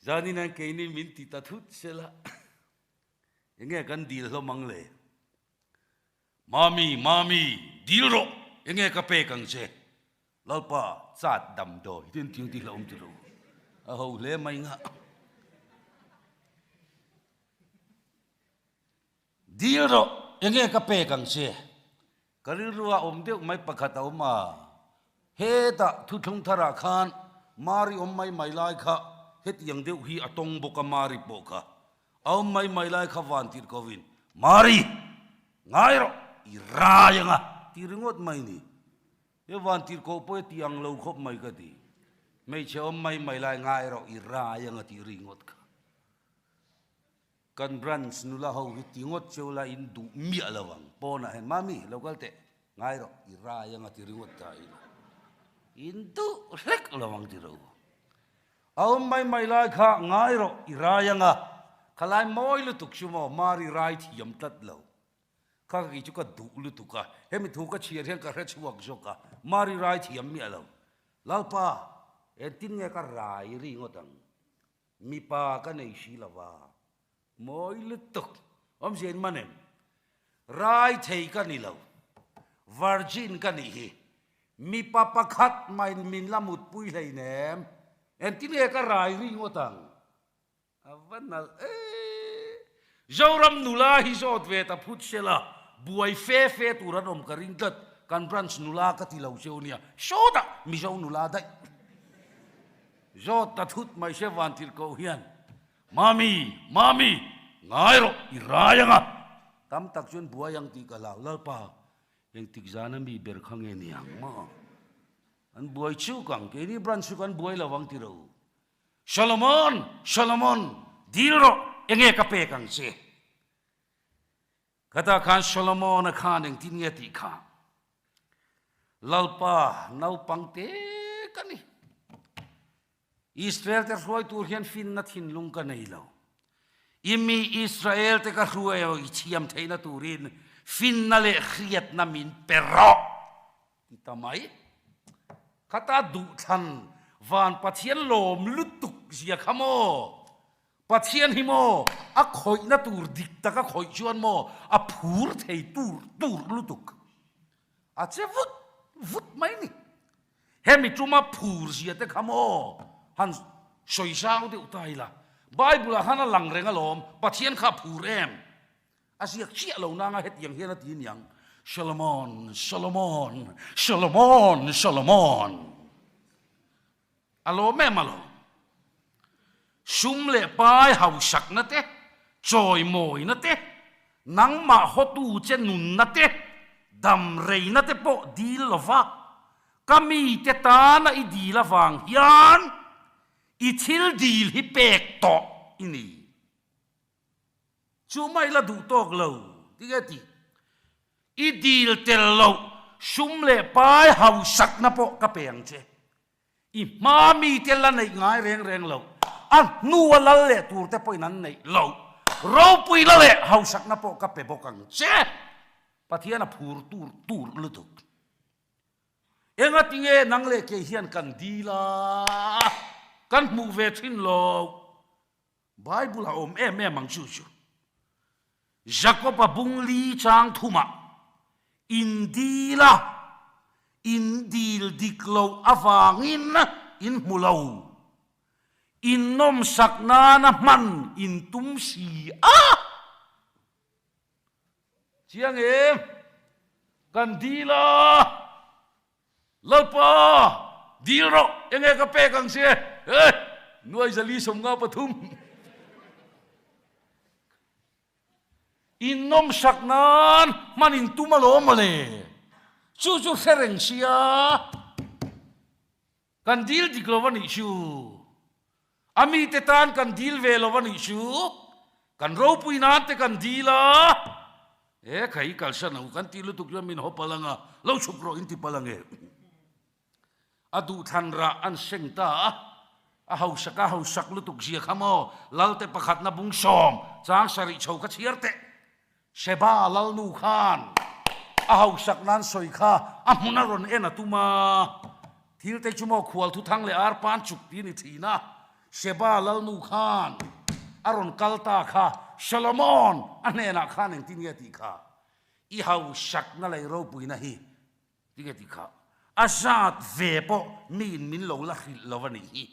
Zanin hian keini min ti ta thut sela, enge kan dil hlawm ang le? Mami, Mami, dil rawh, enge ka pek ang che? Lalpa, chat damdawi tin tiang ti hlauhawm ti lo. A ho hle mai ngah. Dil rawh, enge ka pek ang che? Ka rilru a awm deuh mai pakhat a awm a, hetah thuthlung tharah khan Mari awm mai mai lai kha hetiang deuh hi a tawng bawk a Mari pawh kha a awm mai mai lai kha van tirh kovin Mari! Ngai rawh, i rai ang a ti ringawt mai ni. He van tirh koh pawh hi ti ang lo khawp mai ka ti. Hmeichhe awm mai mai lai ngai rawh, i rai ang a ti ringawt kha. Kan branch nula ho hi ti ngawt cheu la in duh miah lo ang. Pawnah hian, Mami, lo kal teh, ngai rawh, i rai anga ti ringawt ta ila. In duh hlek lo ang ti ro. A awm mai mai lai kha ngai rawh, i rai anga. Khalai mawi lutuk chu maw, Mari rai thiam tlat lo. Kha kei chu ka duh lutuk a, hemi thu ka chhiar hian ka hre chhuak zawk a, Mari rai thiam miah lo. Lalpa, engtin nge ka rai ringawt ang? Mipa ka nei si lo va, mawi lutuk awmzia in man em? Rai thei ka ni lo, virgin ka nih hi, mipa pakhat mai min la mutpui hleinem, engtin nge ka rai ringawt ang? A va nalh e! Zoram nula hi zawt ve ta phut sela, buai fe fe tur an awm ka ring tlat, kan branch nula ka ti lo cheu nia, sawtah Mizo nula daih. Zawt ta thut mai se van tirh koh hian, Mami, Mami, ngai rawh, i rai ang a! Tam tak chuan buai ang tih ka hlau, Lalpa, engtik zana mi ber kha nge ni ang maw? An buai chuk ang, keini branch chu kan buai lo ang ti ro. Solomon, Solomon, dil rawh, enge ka pek ang che? Khatah khan Solomon-a khan engtin nge tih kha? Lalpa naupang te ka ni. Israel te hruai tur hian finna thinlung ka nei lo. I mi Israel te ka hruai i thiam theihna turin finna leh hriatna min pe rawh ti ta mai. Khata duhthlan van Pathian lawm lutuk zia kha maw? Pathian hi maw a khawihna tur dik tak a khawih chuan maw a phur thei tur tur lutuk. A che vut vut mai ni. Hemi tuma phur zia te kha maw han sawi zau deuh ta ila. Bible ah khan a lang reng alawm, Pathian kha a phur em? A ziak chiah lo nanga hetiang hian a ti niang, Solomon, Solomon, Solomon, Solomon. A lawm em alawm. Sum leh pai hausakna te, chawimawina te, nangmah hawtu che nunna te, damreina te pawh dil lova, ka mite tana i dil avang hian i thil dil hi pek tawh i ni. Chu mai la duh tawk lo, tinge tih? I dil tel loh sum leh pai hausakna pawh ka pe ang che. I hma mite la neih ngai reng reng lo, a hnua lal leh turte pawhin an neih loh ropuina leh hausakna pawh ka pe bawk ang che. Pathian a phur tur tur lutuk. Engatinge nang leh kei hian kan dil a, kan hmuh ve thin lo. Bible a awm em em ang chu chu. Jakob-a bung li chang thumah in dil a, in dil dik loh avangin in hmu lo. In nawmsak nana hman in tum si a. Chiang em? Kan dil a. Lalpa, dil rawh, enge ka pek ang che? He! Nuai zali 53. In nawmsak nan hman in tum alawm mawle. Chu chu hre reng sia. Kan dil dik lo a nih chu. A mite tan kan dil ve lo a nih chu. Kan ropui nan te kan dil a. E khai kalsan ang kan tih lutuk chuan min haw palh ang a, lo chhuk rawh in ti palh ang e. A duhthlan rah an seng ta a, a hausak a hausak lutuk zia kha maw Lalte pakhatna bung sawm chang sarih chho kha chhiar teh. Sheba Lalnu khan. A hausak nan sawi kha a hmun a rawn en a tum a. Thil te chu maw khual thuthang leh ar pan chuk ti a ni thin a. Sheba lalnu khan a rawn kal ta kha Solomon a hnenah khan engtin nge tih kha i hausakna lei ropuina hi tinge tih kha a zat ve pawh miin min lo la hrilh lo a nih hi.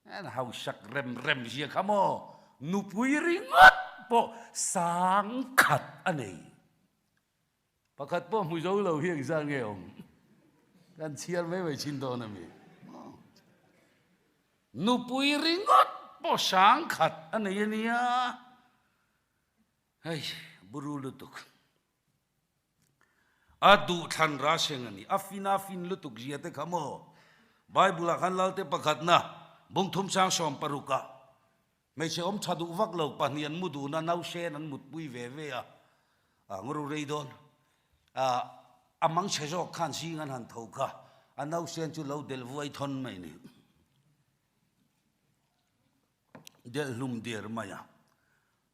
An hausak rem rem zia kha maw nupui ringawt pawh sangkhat a nei. Pakhat pawh hmu zo lo hi engzat nge awm? Kan chhiar mai mai thin dawn a mi. Nupui ringawt pawh sangkhat a nei a nia. Hei, buru lutuk. A duhthlan raseng a ni. A fin a fin lutuk zia te kha maw? Bible ah khan Lalte pakhatna bungthum chang 60 ah Hmeichhe awm tha duh vak lo pahnih an mu dun a, nausen an mutpui ve ve a, a ngawru rei dawn. A a mang chhe zawk khan zing an han tho kha, a nausen chu lo delh vuai thawn mai ni. Delh hlum der mai a.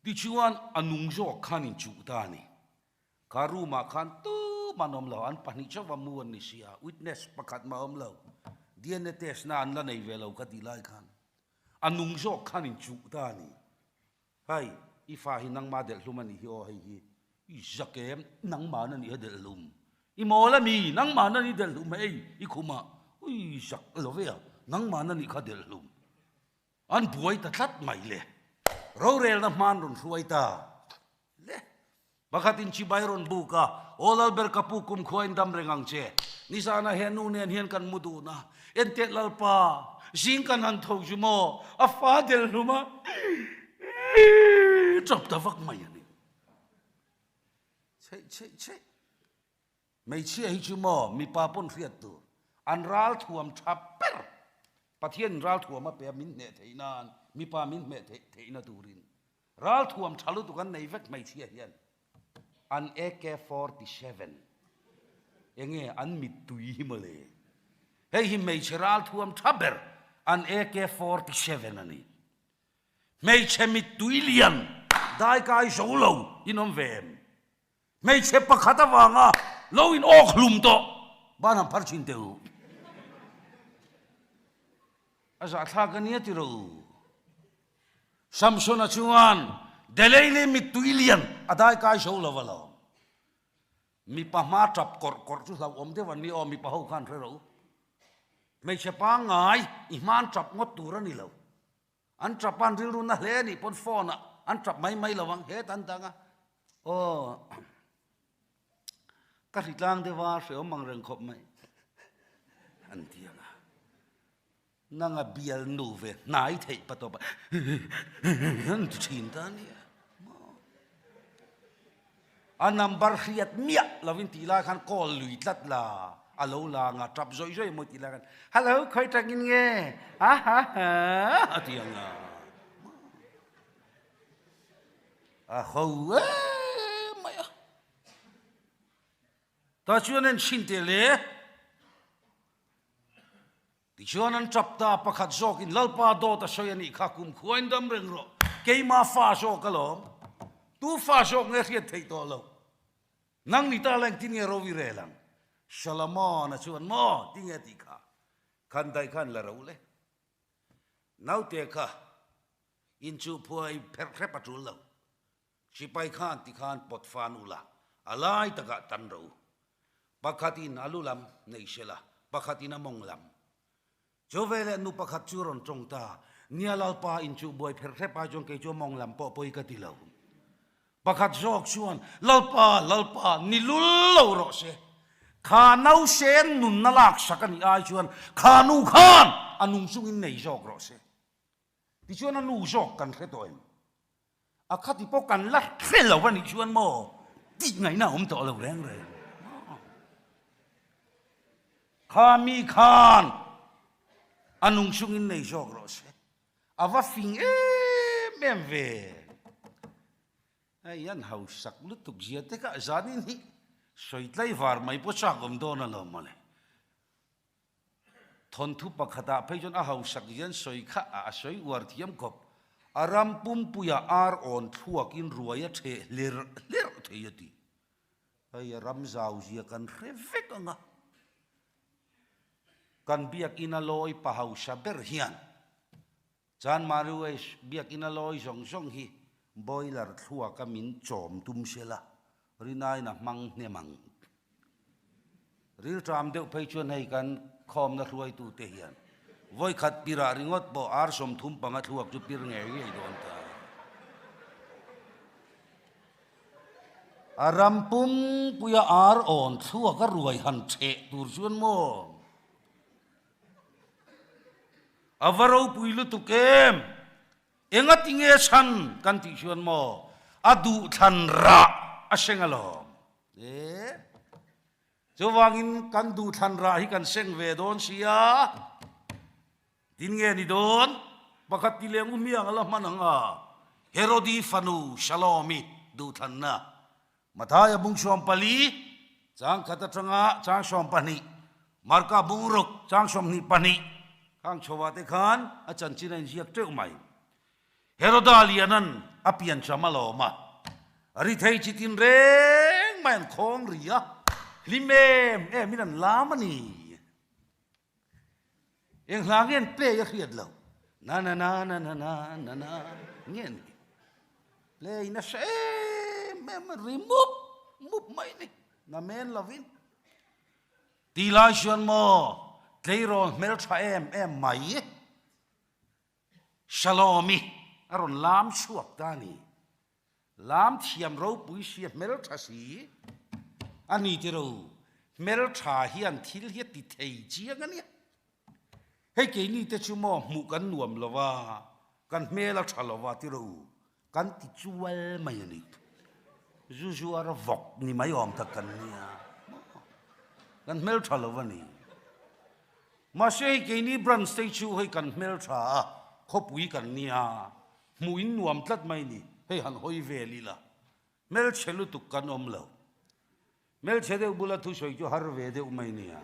Tichuan a nung zawk khan inchuh ta a ni. Kha room ah khan tum an awm lo, an pahnih chauh a mu an ni si a, witness pakhat mah a awm lo. DNA test na an la nei ve lo ka tih lai khan. A nung zawk khan in chuh ta a ni. Hei, i fa hi nangma delh hlum a nih hi aw hei hi. I zak em, nangman a nih a delh hlum. I mawl a mi, nangman a nih delh hlum hei, i khumah. Ui zak lo ve a, nangman a nih kha delh hlum. An buai ta tlat mai le. Rorelna hman rawn hruai ta le. Pakhatin chibai rawn buk a, Aw Lalber ka pu kumkhua in dam reng ang che. Nizanah he nu nen hian kan mu dun a, Enteh Lalpa, zing kan han tho chu maw, a fa del hlum a, ṭap ta vak mai a ni. Chheih chheih chheih. Hmeichhia hi chu maw mipa pawn hriat tur an ral thuam tha ber Pathian in ral thuam a pe a min hneh theih nan mipa min hmeh theih theihna turin ral thuam tha lutuk an nei vek hmeichhia hian an AK 47 enge an mittui hi mawle hei hi hmeichhe ral thuam tha ber an AK 47 a ni hmeichhe mittui lian daikai zo lo in awm ve em Hmeichhe pakhat avanga lo in awk hlum tawh ban han phar thin teh u. A zahthlak a nia tiro. Samsona chuan Deleili mittui lian a dai kai zo lo a lawm. Mipa hma tap kawrh kawrh chu hlauhawm deuh an ni aw mipa ho khan hre rawh u. Hmeichhe pangngai i hman tap ngawt tur a ni lo. An tap an rilru na hle anih pawn phone ah an tap mai mai lo ang het an dang a aw ka hri tlang deuh a hreawm ang reng khawp mai an ti ang a nanga bial nu ve hnai theih pa tawp a an ti thin ta ania A number hriat miah lovin tih lai khan call lui tlat la, a lo lang a, tap zawih zawih mawi tih lai khan Hello, khawi tangin nge? Ha ha ha a ti ang a. A ho em mai a. Tah chuan an chhin teh le. Tichuan an tap ta, pakhat zawkin Lalpa dawt a sawi a nih kha, kum khuain dam reng rawh, keima fa zawk alawm, tu fa zawk nge hriat theih tawh loh, nang ni ta la engtin nge ro i rel ang? Solomon-a chuan maw tinge tih kha, khan daih khan la ro le, naute kha inchuh phuai pherh hrep a tul lo, Sipai khan ti khan pawt fan ula, a lai takah tan ro. Pakhatin a lu lam nei sela, pakhatin a mawng lam. Chu veleh nu pakhat chu rawn tawng ta, Nia Lalpa in chu buai pherh hrep ai chuan kei chu a mawng lam pawh pawi ka ti lo. Pakhat zawk chuan, Lalpa, Lalpa, ni lul lo rawh se. Kha nausen nunna laksak a nih ai chuan kha nu khan a nung chungin nei zawk rawh se. Tichuan a nu zawk kan hre tawh em? A khati pawh kan la hre lo a nih chuan maw tih ngaihna a awm tawh lo reng reng. Kha mi khan a nung chungin nei zawk rawh se. A va fing em em ve. Hei an hausak lutuk zia te kha zanin hi sawi tlaivar mai pawh chak awm dawn alawm mawle. Thawnthu pakhatah phei chuan a hausak hian sawi kha a sawi uar thiam khawp. A ram pumpuia ar awn thluakin ruai a theh hlerh hlerh thei a ti. Hei a ram zau zia kan hre vek ang a, kan biakina lawi pa hausa ber hian Chanmari West biakina lawi zawng zawng hi boiler thluaka min chawm tum sela rinain a hmang hnem ang. Rilṭam deuh phei chuan hei kan khawmna hruaitute hian vawikhat pirah ringawt pawh ar 35 thluak chu pir ngei ngei dawn ta. A ram pumpuia ar awn thluak a ruai han ṭheh tur chuan maw? A va ropui lutuk em? Engati nge chhan kan tih chuan maw? A duhthlan rah a seng alawm. E, chuvangin kan duhthlan rah hi kan seng ve dawn sia. Tin nge ni dawn? Pakhat ti leng u hmiang a la hman ang a, Herodi fanu Shalom-i duhthlanna Mathaia bung 14, chang khat atanga chang 12, Marka bung ruk chang 22 khang chhoah te khan a chanchin a inziak teuh mai. Heroda lianan a piancham a lawm a, ri thei chi tin reng mai an khawng ri a, hlim em emin an lam a ni. Eng hla nge an play a hriat lo. Na na na na na na na na nge ni. Play nasa em em a ri mup mup mai ni. Na men lovin. Ti lai chuan maw tleirawl hmeltha em em mai Shalom-i a rawn lam chhuak ta a ni. Lam thiam ropui sia hmeltha si a ni tiro, hmeltha hian thil hi a ti thei chiang a nia. Hei keini te chu maw hmuh kan nuam lo va, kan hmel a tha lo va tiro, kan ti chual mai a ni. Zu zuar a vawk ni mai awm tak kan nia, kan hmeltha lo a ni. Mahse hei keini branch te chu hei kan hmeltha a, khawpui kan nia. Hmuh in nuam tlat mai ni, hei han hawi vel ila, hmelchhe lutuk kan awm lo. Hmelchhe deuh bula thusawi chu har ve deuh mai nia.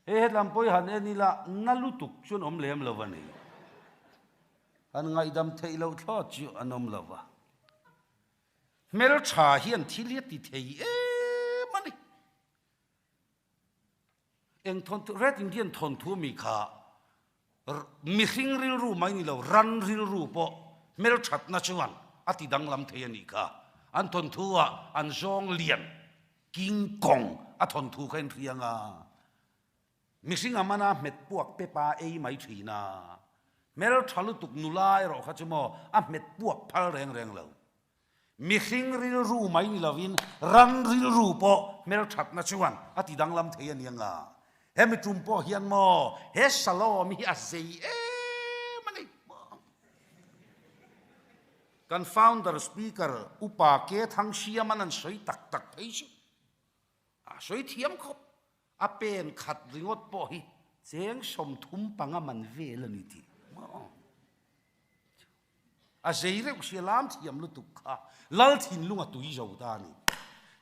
Hei hetlam pawh hi han en ila na lutuk chu an awm lem lo a ni. Han ngaihdam theih loh thlawt chu an awm lo va. Hmeltha hian thil hi a ti thei em a ni. Eng thawnthu, Red Indian thawnthu mi kha mihring rilru mai ni lo, ran rilru pawh hmelthatna chuan a ti danglam thei a nih kha. An thawnthu ah an zawng lian, King Kong a thawnthu kha inhriang a, mihring a mana hmet puak pepa ei mai thin a, hmeltha lutuk nula erawh kha chu maw a hmet puak phal reng reng lo. Mihring rilru mai ni lovin ran rilru pawh hmelthatna chuan a ti danglam thei a ni anga. Hemi tum pawh hian maw he Shalom hi a zei em a ni. Kan founder speaker Upa Ke Thangsiaman an sawi tak tak phei chu a sawi thiam khawp. A pen khat ringawt pawh hi cheng 35 man vel a ni tih maw. A zei reuh sia lam thiam lutuk kha lal thinlung a tui zo ta a ni.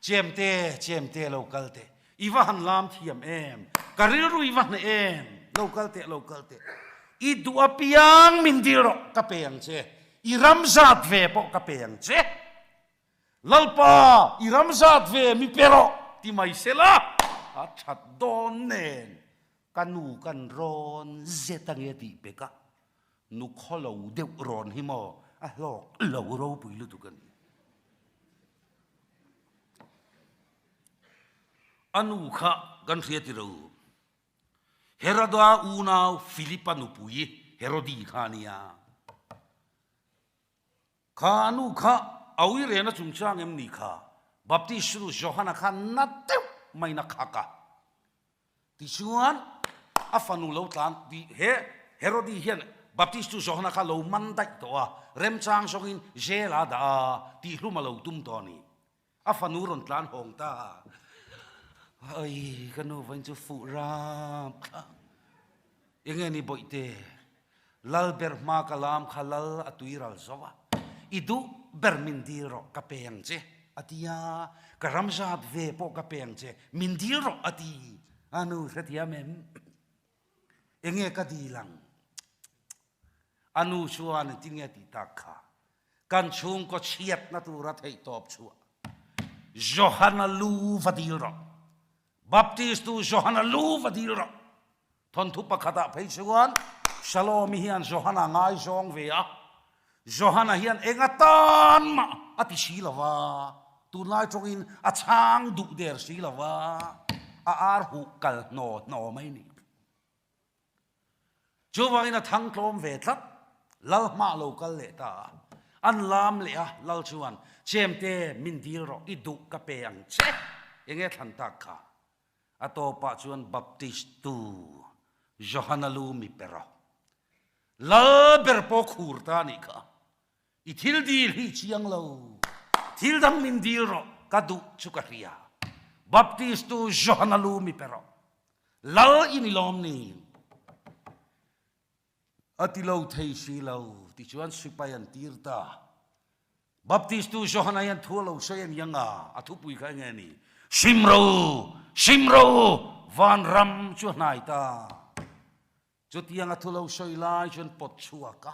Chemte, chemte lo kal teh, i va han lam thiam em, ka rilru i va hneh em, lo kal teh, lo kal teh, i duh apiang min dil rawh, ka pe ang che, i ram zat ve pawh ka pe ang che. Lalpa, i ram zat ve mi pe rawh ti mai sela, a that dawn nen ka nu kan rawn zet ange tih pek a, nu khawlo deuh rawn hi maw a hlawk lo ropui lutuk a ni. A nu kha kan hria ti ro, Heroda unau Philipa nupui Herodi kha a nia. Kha nu kha a ui rena chungchang em ni kha? Baptist nu Johana kha na deuh maiin a khak a. Tichuan, a fanu lo tlan ti he Herodi hian Baptist nu Johana kha lo man daih tawh a, remchang zawngin jail a dah a, tihhlum a lo tum tawh a ni. A fanu rawn tlan hawng ta. Ai, ka nu vawiin chu fuh rap thla. Enge ni bawihte, lal ber hma ka lam kha lal a tui ral zo a, i duh ber min dil rawh ka pe ang che a ti a, ka ram zat ve pawh ka pe ang che, min dil rawh a ti. A nu hrethiam em? Enge ka dil ang? A nu chuan engtin nge tih tak kha? Kan chhungkaw chhiatna tura theihtawp chhuah. Johana lu va dil rawh. Baptistu Johana lu va dil rawh. Thawnthu pakhatah phei chuan Salomi hian Johana ngaizawng ve a, Johana hian eng atan mah a ti si lo va, tunlai tawngin a chhang duh der si lo va, a ar huh kal hnaw hnaw mai ni. Chuvangin a thang tlawm ve tlat, Lal hmah lo kal leh ta a, an lam leh a, Lal chuan, Chemte, min dil rawh, i duh ka pe ang che, enge thlan tak kha? A tawpah chuan Baptist tu Johana lu mi pe rawh. Lal ber pawh khur ta nih kha. I thil dil hi chiang lo. Thil dang min dil rawh, ka duh chu ka hria. Baptist tu Johana lu mi pe rawh. Lal i ni lawm ni? A ti lo thei si lo, tichuan sipai an tir ta. Baptistu Johana hian thu a lo sawi a ni ang a, a thupui kha enge a ni? Sim ro u! Sim ro u! Vanram chu a hnai ta. Chutiang a thu lo sawi lai chuan pawt chhuak a,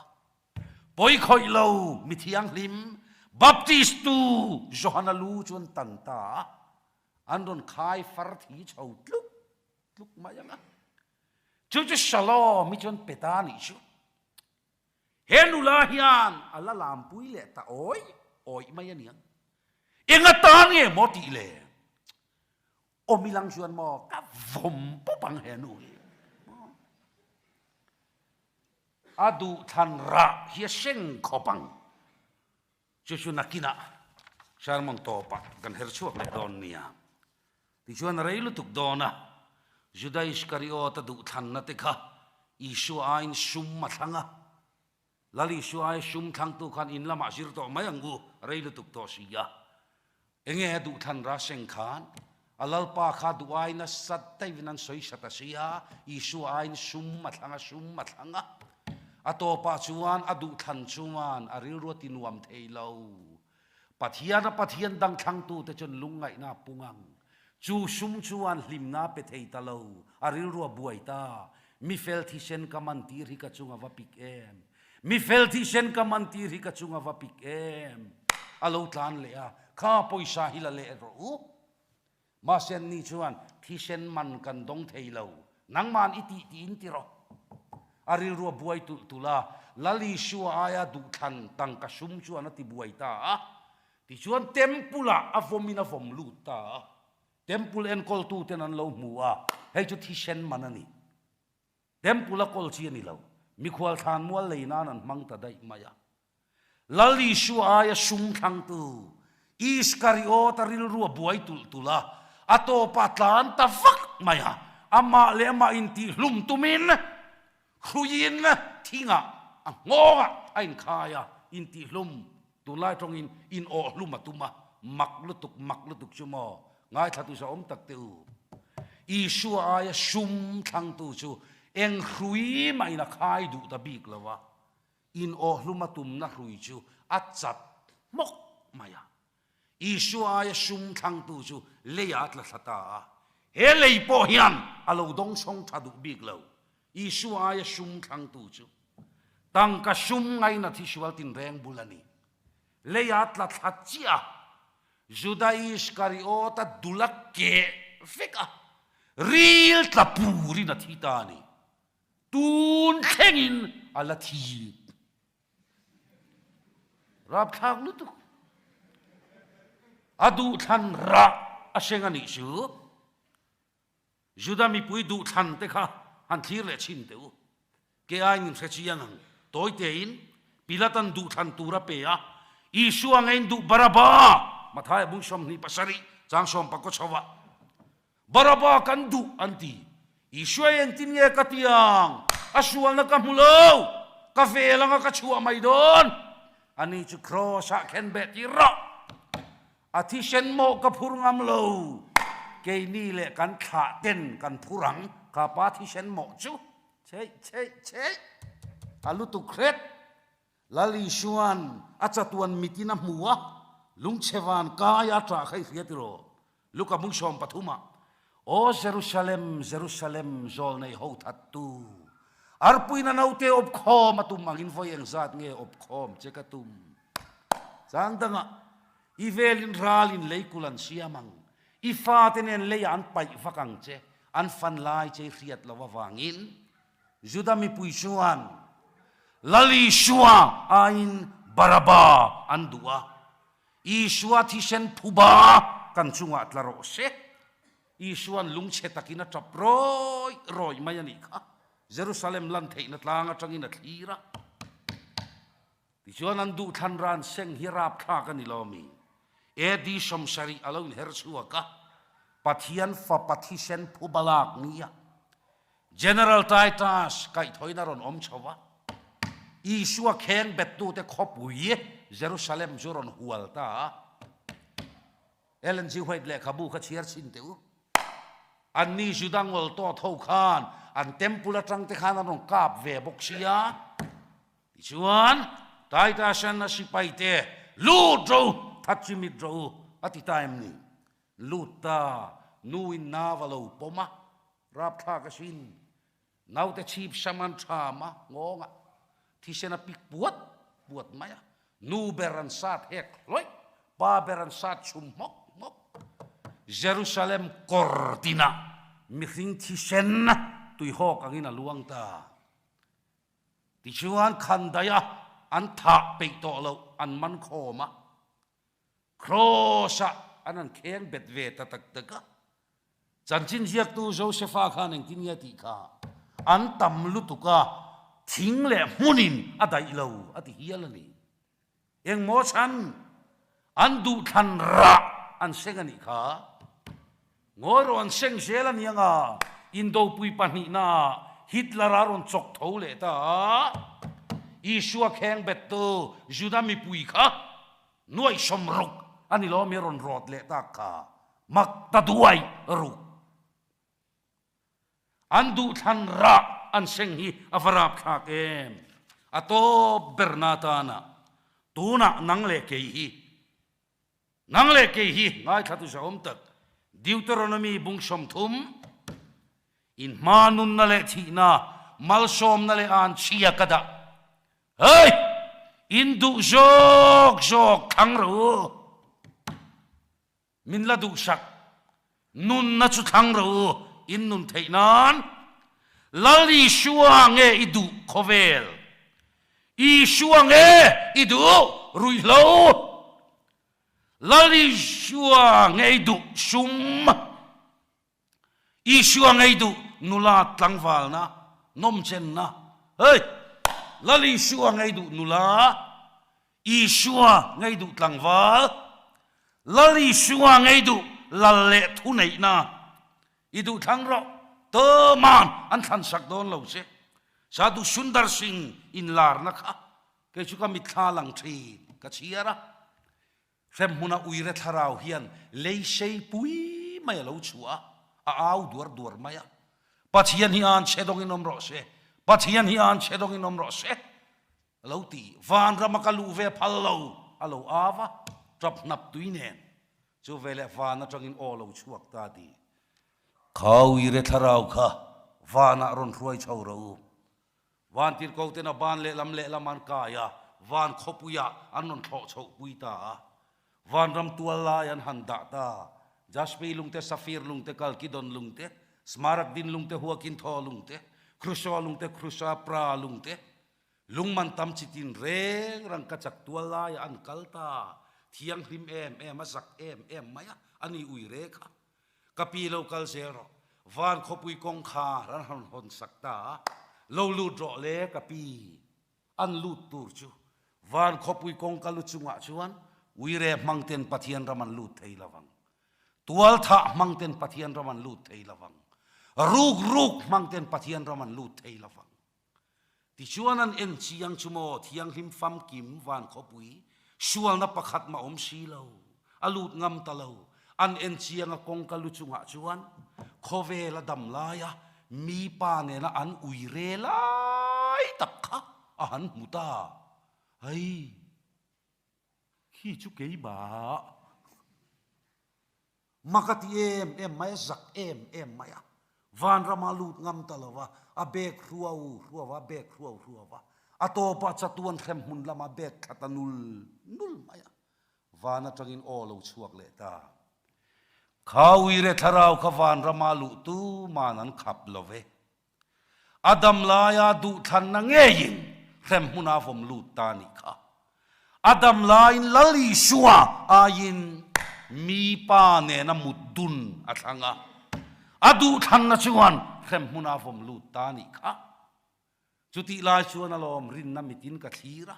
pawi khawih lo mi thianghlim Baptistu Johana lu chu an tan ta a, an rawn khai far thi chho tluk tluk mai ang a. Chu chu Shalom hi chuan pe ta nih chu. He nula hian a la lampui leh ta awi awih mai a niang. Eng atan nge maw tih le? Awm i lang chuan maw ka vawm pawp ang he nu hi. A duhthlan rah hi a seng khawp ang. Chu chu nakinah sermon tawpah kan her chhuak leh dawn nia. Tichuan a rei lutuk dawn a, Juda Iskariot-a duhthlanna te kha Isua aiin sum a thlang a. Lal Isua aia sum thlangtu khan in lamah zir tawh mai ang u, a rei lutuk tawh si a. Enge a duhthlan ra seng khan a Lalpa kha duh ai nasa daivin an sawi sat a si a, Isua aiin sum a thlang a, sum a thlang a. A tawpah chuan a duhthlan chuan a rilru a ti nuam thei lo. Pathian a Pathian dang thlangtute chuan lungngaihna a pung ang. Chu sum chuan hlimna a pe thei ta lo, a rilru a buai ta. Mi fel thisen ka man tir hi ka chung a va pik em? Mi fel thisen ka man tir hi ka chung a va pik em? A lo tlan leh a, Kha pawisa hi la leh rawh u. Mahse anni chuan thisen man kan dawng thei lo, nangman i tih tiin ti rawh. A rilru a buai tulh tulh a, Lal Isua aia duhthlan tangka sum chuan a ti buai ta a. Tichuan Temple ah a vawmin a vawm lut ta a. Temple enkawltuten an lo hmu a, hei chu thisen man a ni. Temple a kawl chi a ni lo, mikhual thlan mual lei nan an hmang ta daih mai a. Lal Isua aia sum thlangtu Iskariot-a rilru a buai tulh tulh a, a tawpah tlan ta vak mai a, amah leh amah intihhlum tumin hruiin thingah a nghawngah a inkhai a, intihhlum Tunlai tawngin in awh hlum a tum a, mak lutuk mak lutuk chu maw? Ngaithla tu zahawm tak teh u. Isua aia sum thlangtu chu eng hrui mahin a khai duh ta bik lo a, in awh hlum a tumna hrui chu a chat hmawk mai a. Isua aia sum thlangtu chu leiah a tla thla ta a, he lei pawh hian a lo dawngsawng tha duh bik lo. Isua aia sum thlangtu chu tangka sum ngaina thisual tinreng bul a ni. Leia tla thla chiah a, Juda Iskariot-a dul a keh vek a, ril tla purin a thi ta a ni. Tun thlengin a la thi. Rapthlak lutuk. A duhthlan rah a hreng a nih chu. Juda mipui duhthlan te kha han thlir leh chhin teh u. Ke aiin in hre chiang ang. Tawi tein Pilatan duhthlan tur a pe a, Isua ngeiin duh Baraba! Mathaia bung 27 chang sawmpakaw chho ah Baraba kan duh an ti. Isua i engtin nge ka ti ang? A sualna ka hmu lo! Ka vel anga ka chhuah mai dawn! Ani chu Kraws ah khen beh tir rawh! A thisen mawh ka phur ngam lo, keini leh kan thlah ten kan phur ang, ka pa thisen mawh chu cheih cheih cheih a lutuk hret. Lal Isuan a chatuan mitin a hmu a, lungchhe van kai a ṭah kha i hria tiraw? Luka bung 13 ah, Aw Jerusalem, Jerusalem, zawl nei ho thattu, arpuina naute awp khawm a tum angin vawi engzat nge awp khawm che ka tum? Chang dangah. I velin ralin leikul an siam ang. I fate nen leiah an paih vak ang che. An fan lai che i hriat loh avangin Juda mipui chuan Lal Isua aiin Baraba an duh a. Isua thisen phuba kan chungah tla rawh se. Isua'n lungchhe takin a tap rawih rawih mai a nih kha. Jerusalem lan theihna tlang atangin a thlir a. Tichuan an duhthlan ran seng hi rapthlak a ni lo mi? AD 70 a lo inher chhuak a, Pathian fapa thisen phuba lak nia General Titus kaihthawin a rawn awm chho a, Isua kheng bettute khawpui Jerusalem chu rawn hual ta a. Ellen G. White lehkhabu kha chhiar chhin teh u. Anni Juda ngawlh tawt ho khan an temple atang te khan an rawn kap ve bawk sia. Tichuan, Titus-an a sipai te, Lut rawh u, that chi mit rawh u, a ti ta em ni? Lut ta, nuin nau a lo pawm a, rapthlak asin. Naute chhip sam an ṭham a, nghawngah thisen a pik puat puat mai a, nu ber an sat hek hlawih, pa ber an sat chhum hmawk hmawk. Jerusalem kawr tinah mihring thisen tuihawk angin a luang ta. Tichuan khandaih a an thah peih tawh loh an man khawm a, Kraws-ah an han kheng bet ve ta tak tak a. Chanchin ziaktu Josefa khan engtin nge a tih kha? An tam lutuk a, thing leh hmunin a daih lo a ti hial a ni. Engmaw chhan an duhthlan rah an seng a nih kha. Ngawi rawh an seng zel a nia nga, Indopui pahnihna Hitler a rawn chawk tho leh ta a, Isua kheng bettu Juda mipui kha nuaihsawm ruk a ni lo ami a rawn rawt leh tak kha, mak ta duai ruk. An duhthlan rah an seng hi a va rapthlak em? A tawp berna atana tunah nang leh kei hi Nang leh kei hi ngaithlatu zahawm tak Deuteronomy bung 30, in hma nunna leh thihna, malsawmna leh an chhia ka dah. Hei! In duh zawk zawk thlang rawh u. Min la duhsak. Nunna chu thlang rawh u, in nun theih nan. Lal Isua nge i duh khawvel? Isua nge i duh ruihhlo? Lal Isua nge i duh sum? Isua nge i duh nula tlangvalna, nawmchenna? Hei! Lal Isua nge i duh nula? Isua ngei duh tlangval, Lal Isua ngei duh lal leh thuneihna i duh thlang rawh, tuman an thlan sak dawn lo che. Sadhu Sundar Singh inlarna kha kei chu ka mitthla lang thin ka chhiar a. Hremhmuna uire thlarau hian lei sei pui mai a lo chhuah a, a au duar duar mai a. Pathian hi an chhe dawngin awm rawh se, Pathian hi an chhe dawngin awm rawh se. A lo ti, Vanrama ka luh ve phal lo, a lo av a, tap hnap tui nen. Chu veleh van atangin aw lo chhuak ta ti. Kha uire thlarau kha vanah rawn hruai chho rawh u. Van tirko ten a ban lehlam lehlam an kai a, van khawpuiah an rawn thlawh chhoh pui ta a. Vanram tual lai an han dah ta. Jaspi lungte, Safir lungte, Kalkidon lungte, Smaragdin lungte, Huakinthaw lungte, Kruso lungte, Krusapra lungte, Lungman tam chi tin reng rang ka chak tual laiah an kal ta, thianghlim em em a zak em em mai a, a ni ui re kha. Ka pi lo kal zel rawh, van khawpui kawngkhar an han hawn sak ta a, lo lut rawh le ka pi, an lut tur chu van khawpui kawngka lu chungah chuan uire hmang ten Pathian ram an lut thei lo vang. Tualthah hmang ten Pathian ram an lut thei lo vang. Ruk ruk hmang ten Pathian ram an lut thei lo vang. Tichuan an en chiang chu maw Thianghlim famkim van khawpui sualna pakhat mah awm si lo, a lut ngam ta lo. An en chiang a kawngka lu chungah chuan khawvel a dam laia mi pa nena an ui re lai tak kha a han hmu ta. Hei, khi chu keimah. Mak a ti em em mai a, zak em em mai a. Vanrama lut ngam ta lo va, a bek hruau hruau a, bek hruau hruau a. A tawpah chatuan hrem hmun lama bek thla ta nul nul mai a. Van atangin aw lo chhuak leh ta. Kha uire thlarau kha vanrama luh tuman an khap lo ve. A dam laia duhthlanna ngeiin hrem hmuna vawm lut ta a nih kha. A dam laiin Lal Isua aiin mi pa nena mut dun a thlang a, a duhthlanna chuan hrem hmuna vawm lut ta a nih kha. Chutih lai chuan alawm rinna mitin ka thlir a,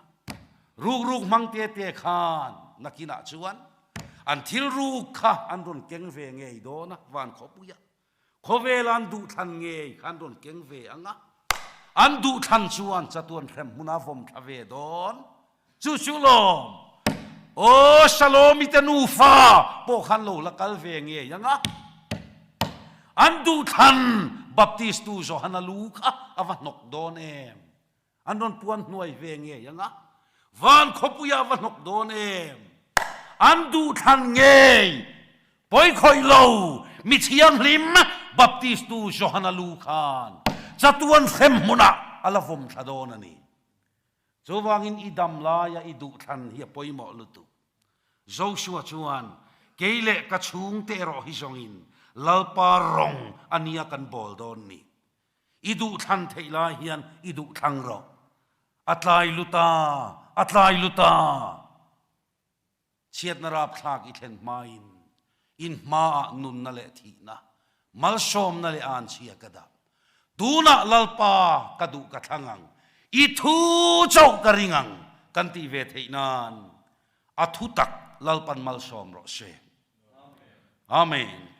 ruk ruk hmang te te khan nakinah chuan an thil ruk kha an rawn keng ve ngei dawn a, van khawpuia Khawvel an duhthlan ngei kha an rawn keng ve ang a, an duhthlan chuan chatuan hrem hmuna vawm thla ve dawn. Chu chu lawm. Aw Salomi te nufa pawh khan lo la kal ve ngei ang a. An duhthlan Baptistu Johana lu kha a va hnawk dawn em? An rawn puan hnuai ve ngei ang a, van khawpuia va hnawk dawn em? An duhthlan ngei pawi khawih lo mi thianghlim Baptistu Johana lu khan chatuan hrem hmunah a la vawm thla dawn a ni. Chuvangin i dam laia i duhthlan hi a pawimawh lutuk. Joshua chuan, Kei leh ka chhungte erawh hi zawngin Lalpa rawng a nia kan bawl dawn ni. I duhthlan theih lai hian i duhthlang rawh. A tlai lut a, a tlai lut a. Chhiatna rapthlak i thlen hmain in hmaah nunna leh thihna, malsawmna leh anchhia ka dah. Tunah Lalpa ka duh ka thlang ang, i thu chauh ka ring ang kan tih ve theih nan a thu tak Lalpan malsawm rawh se. Amen.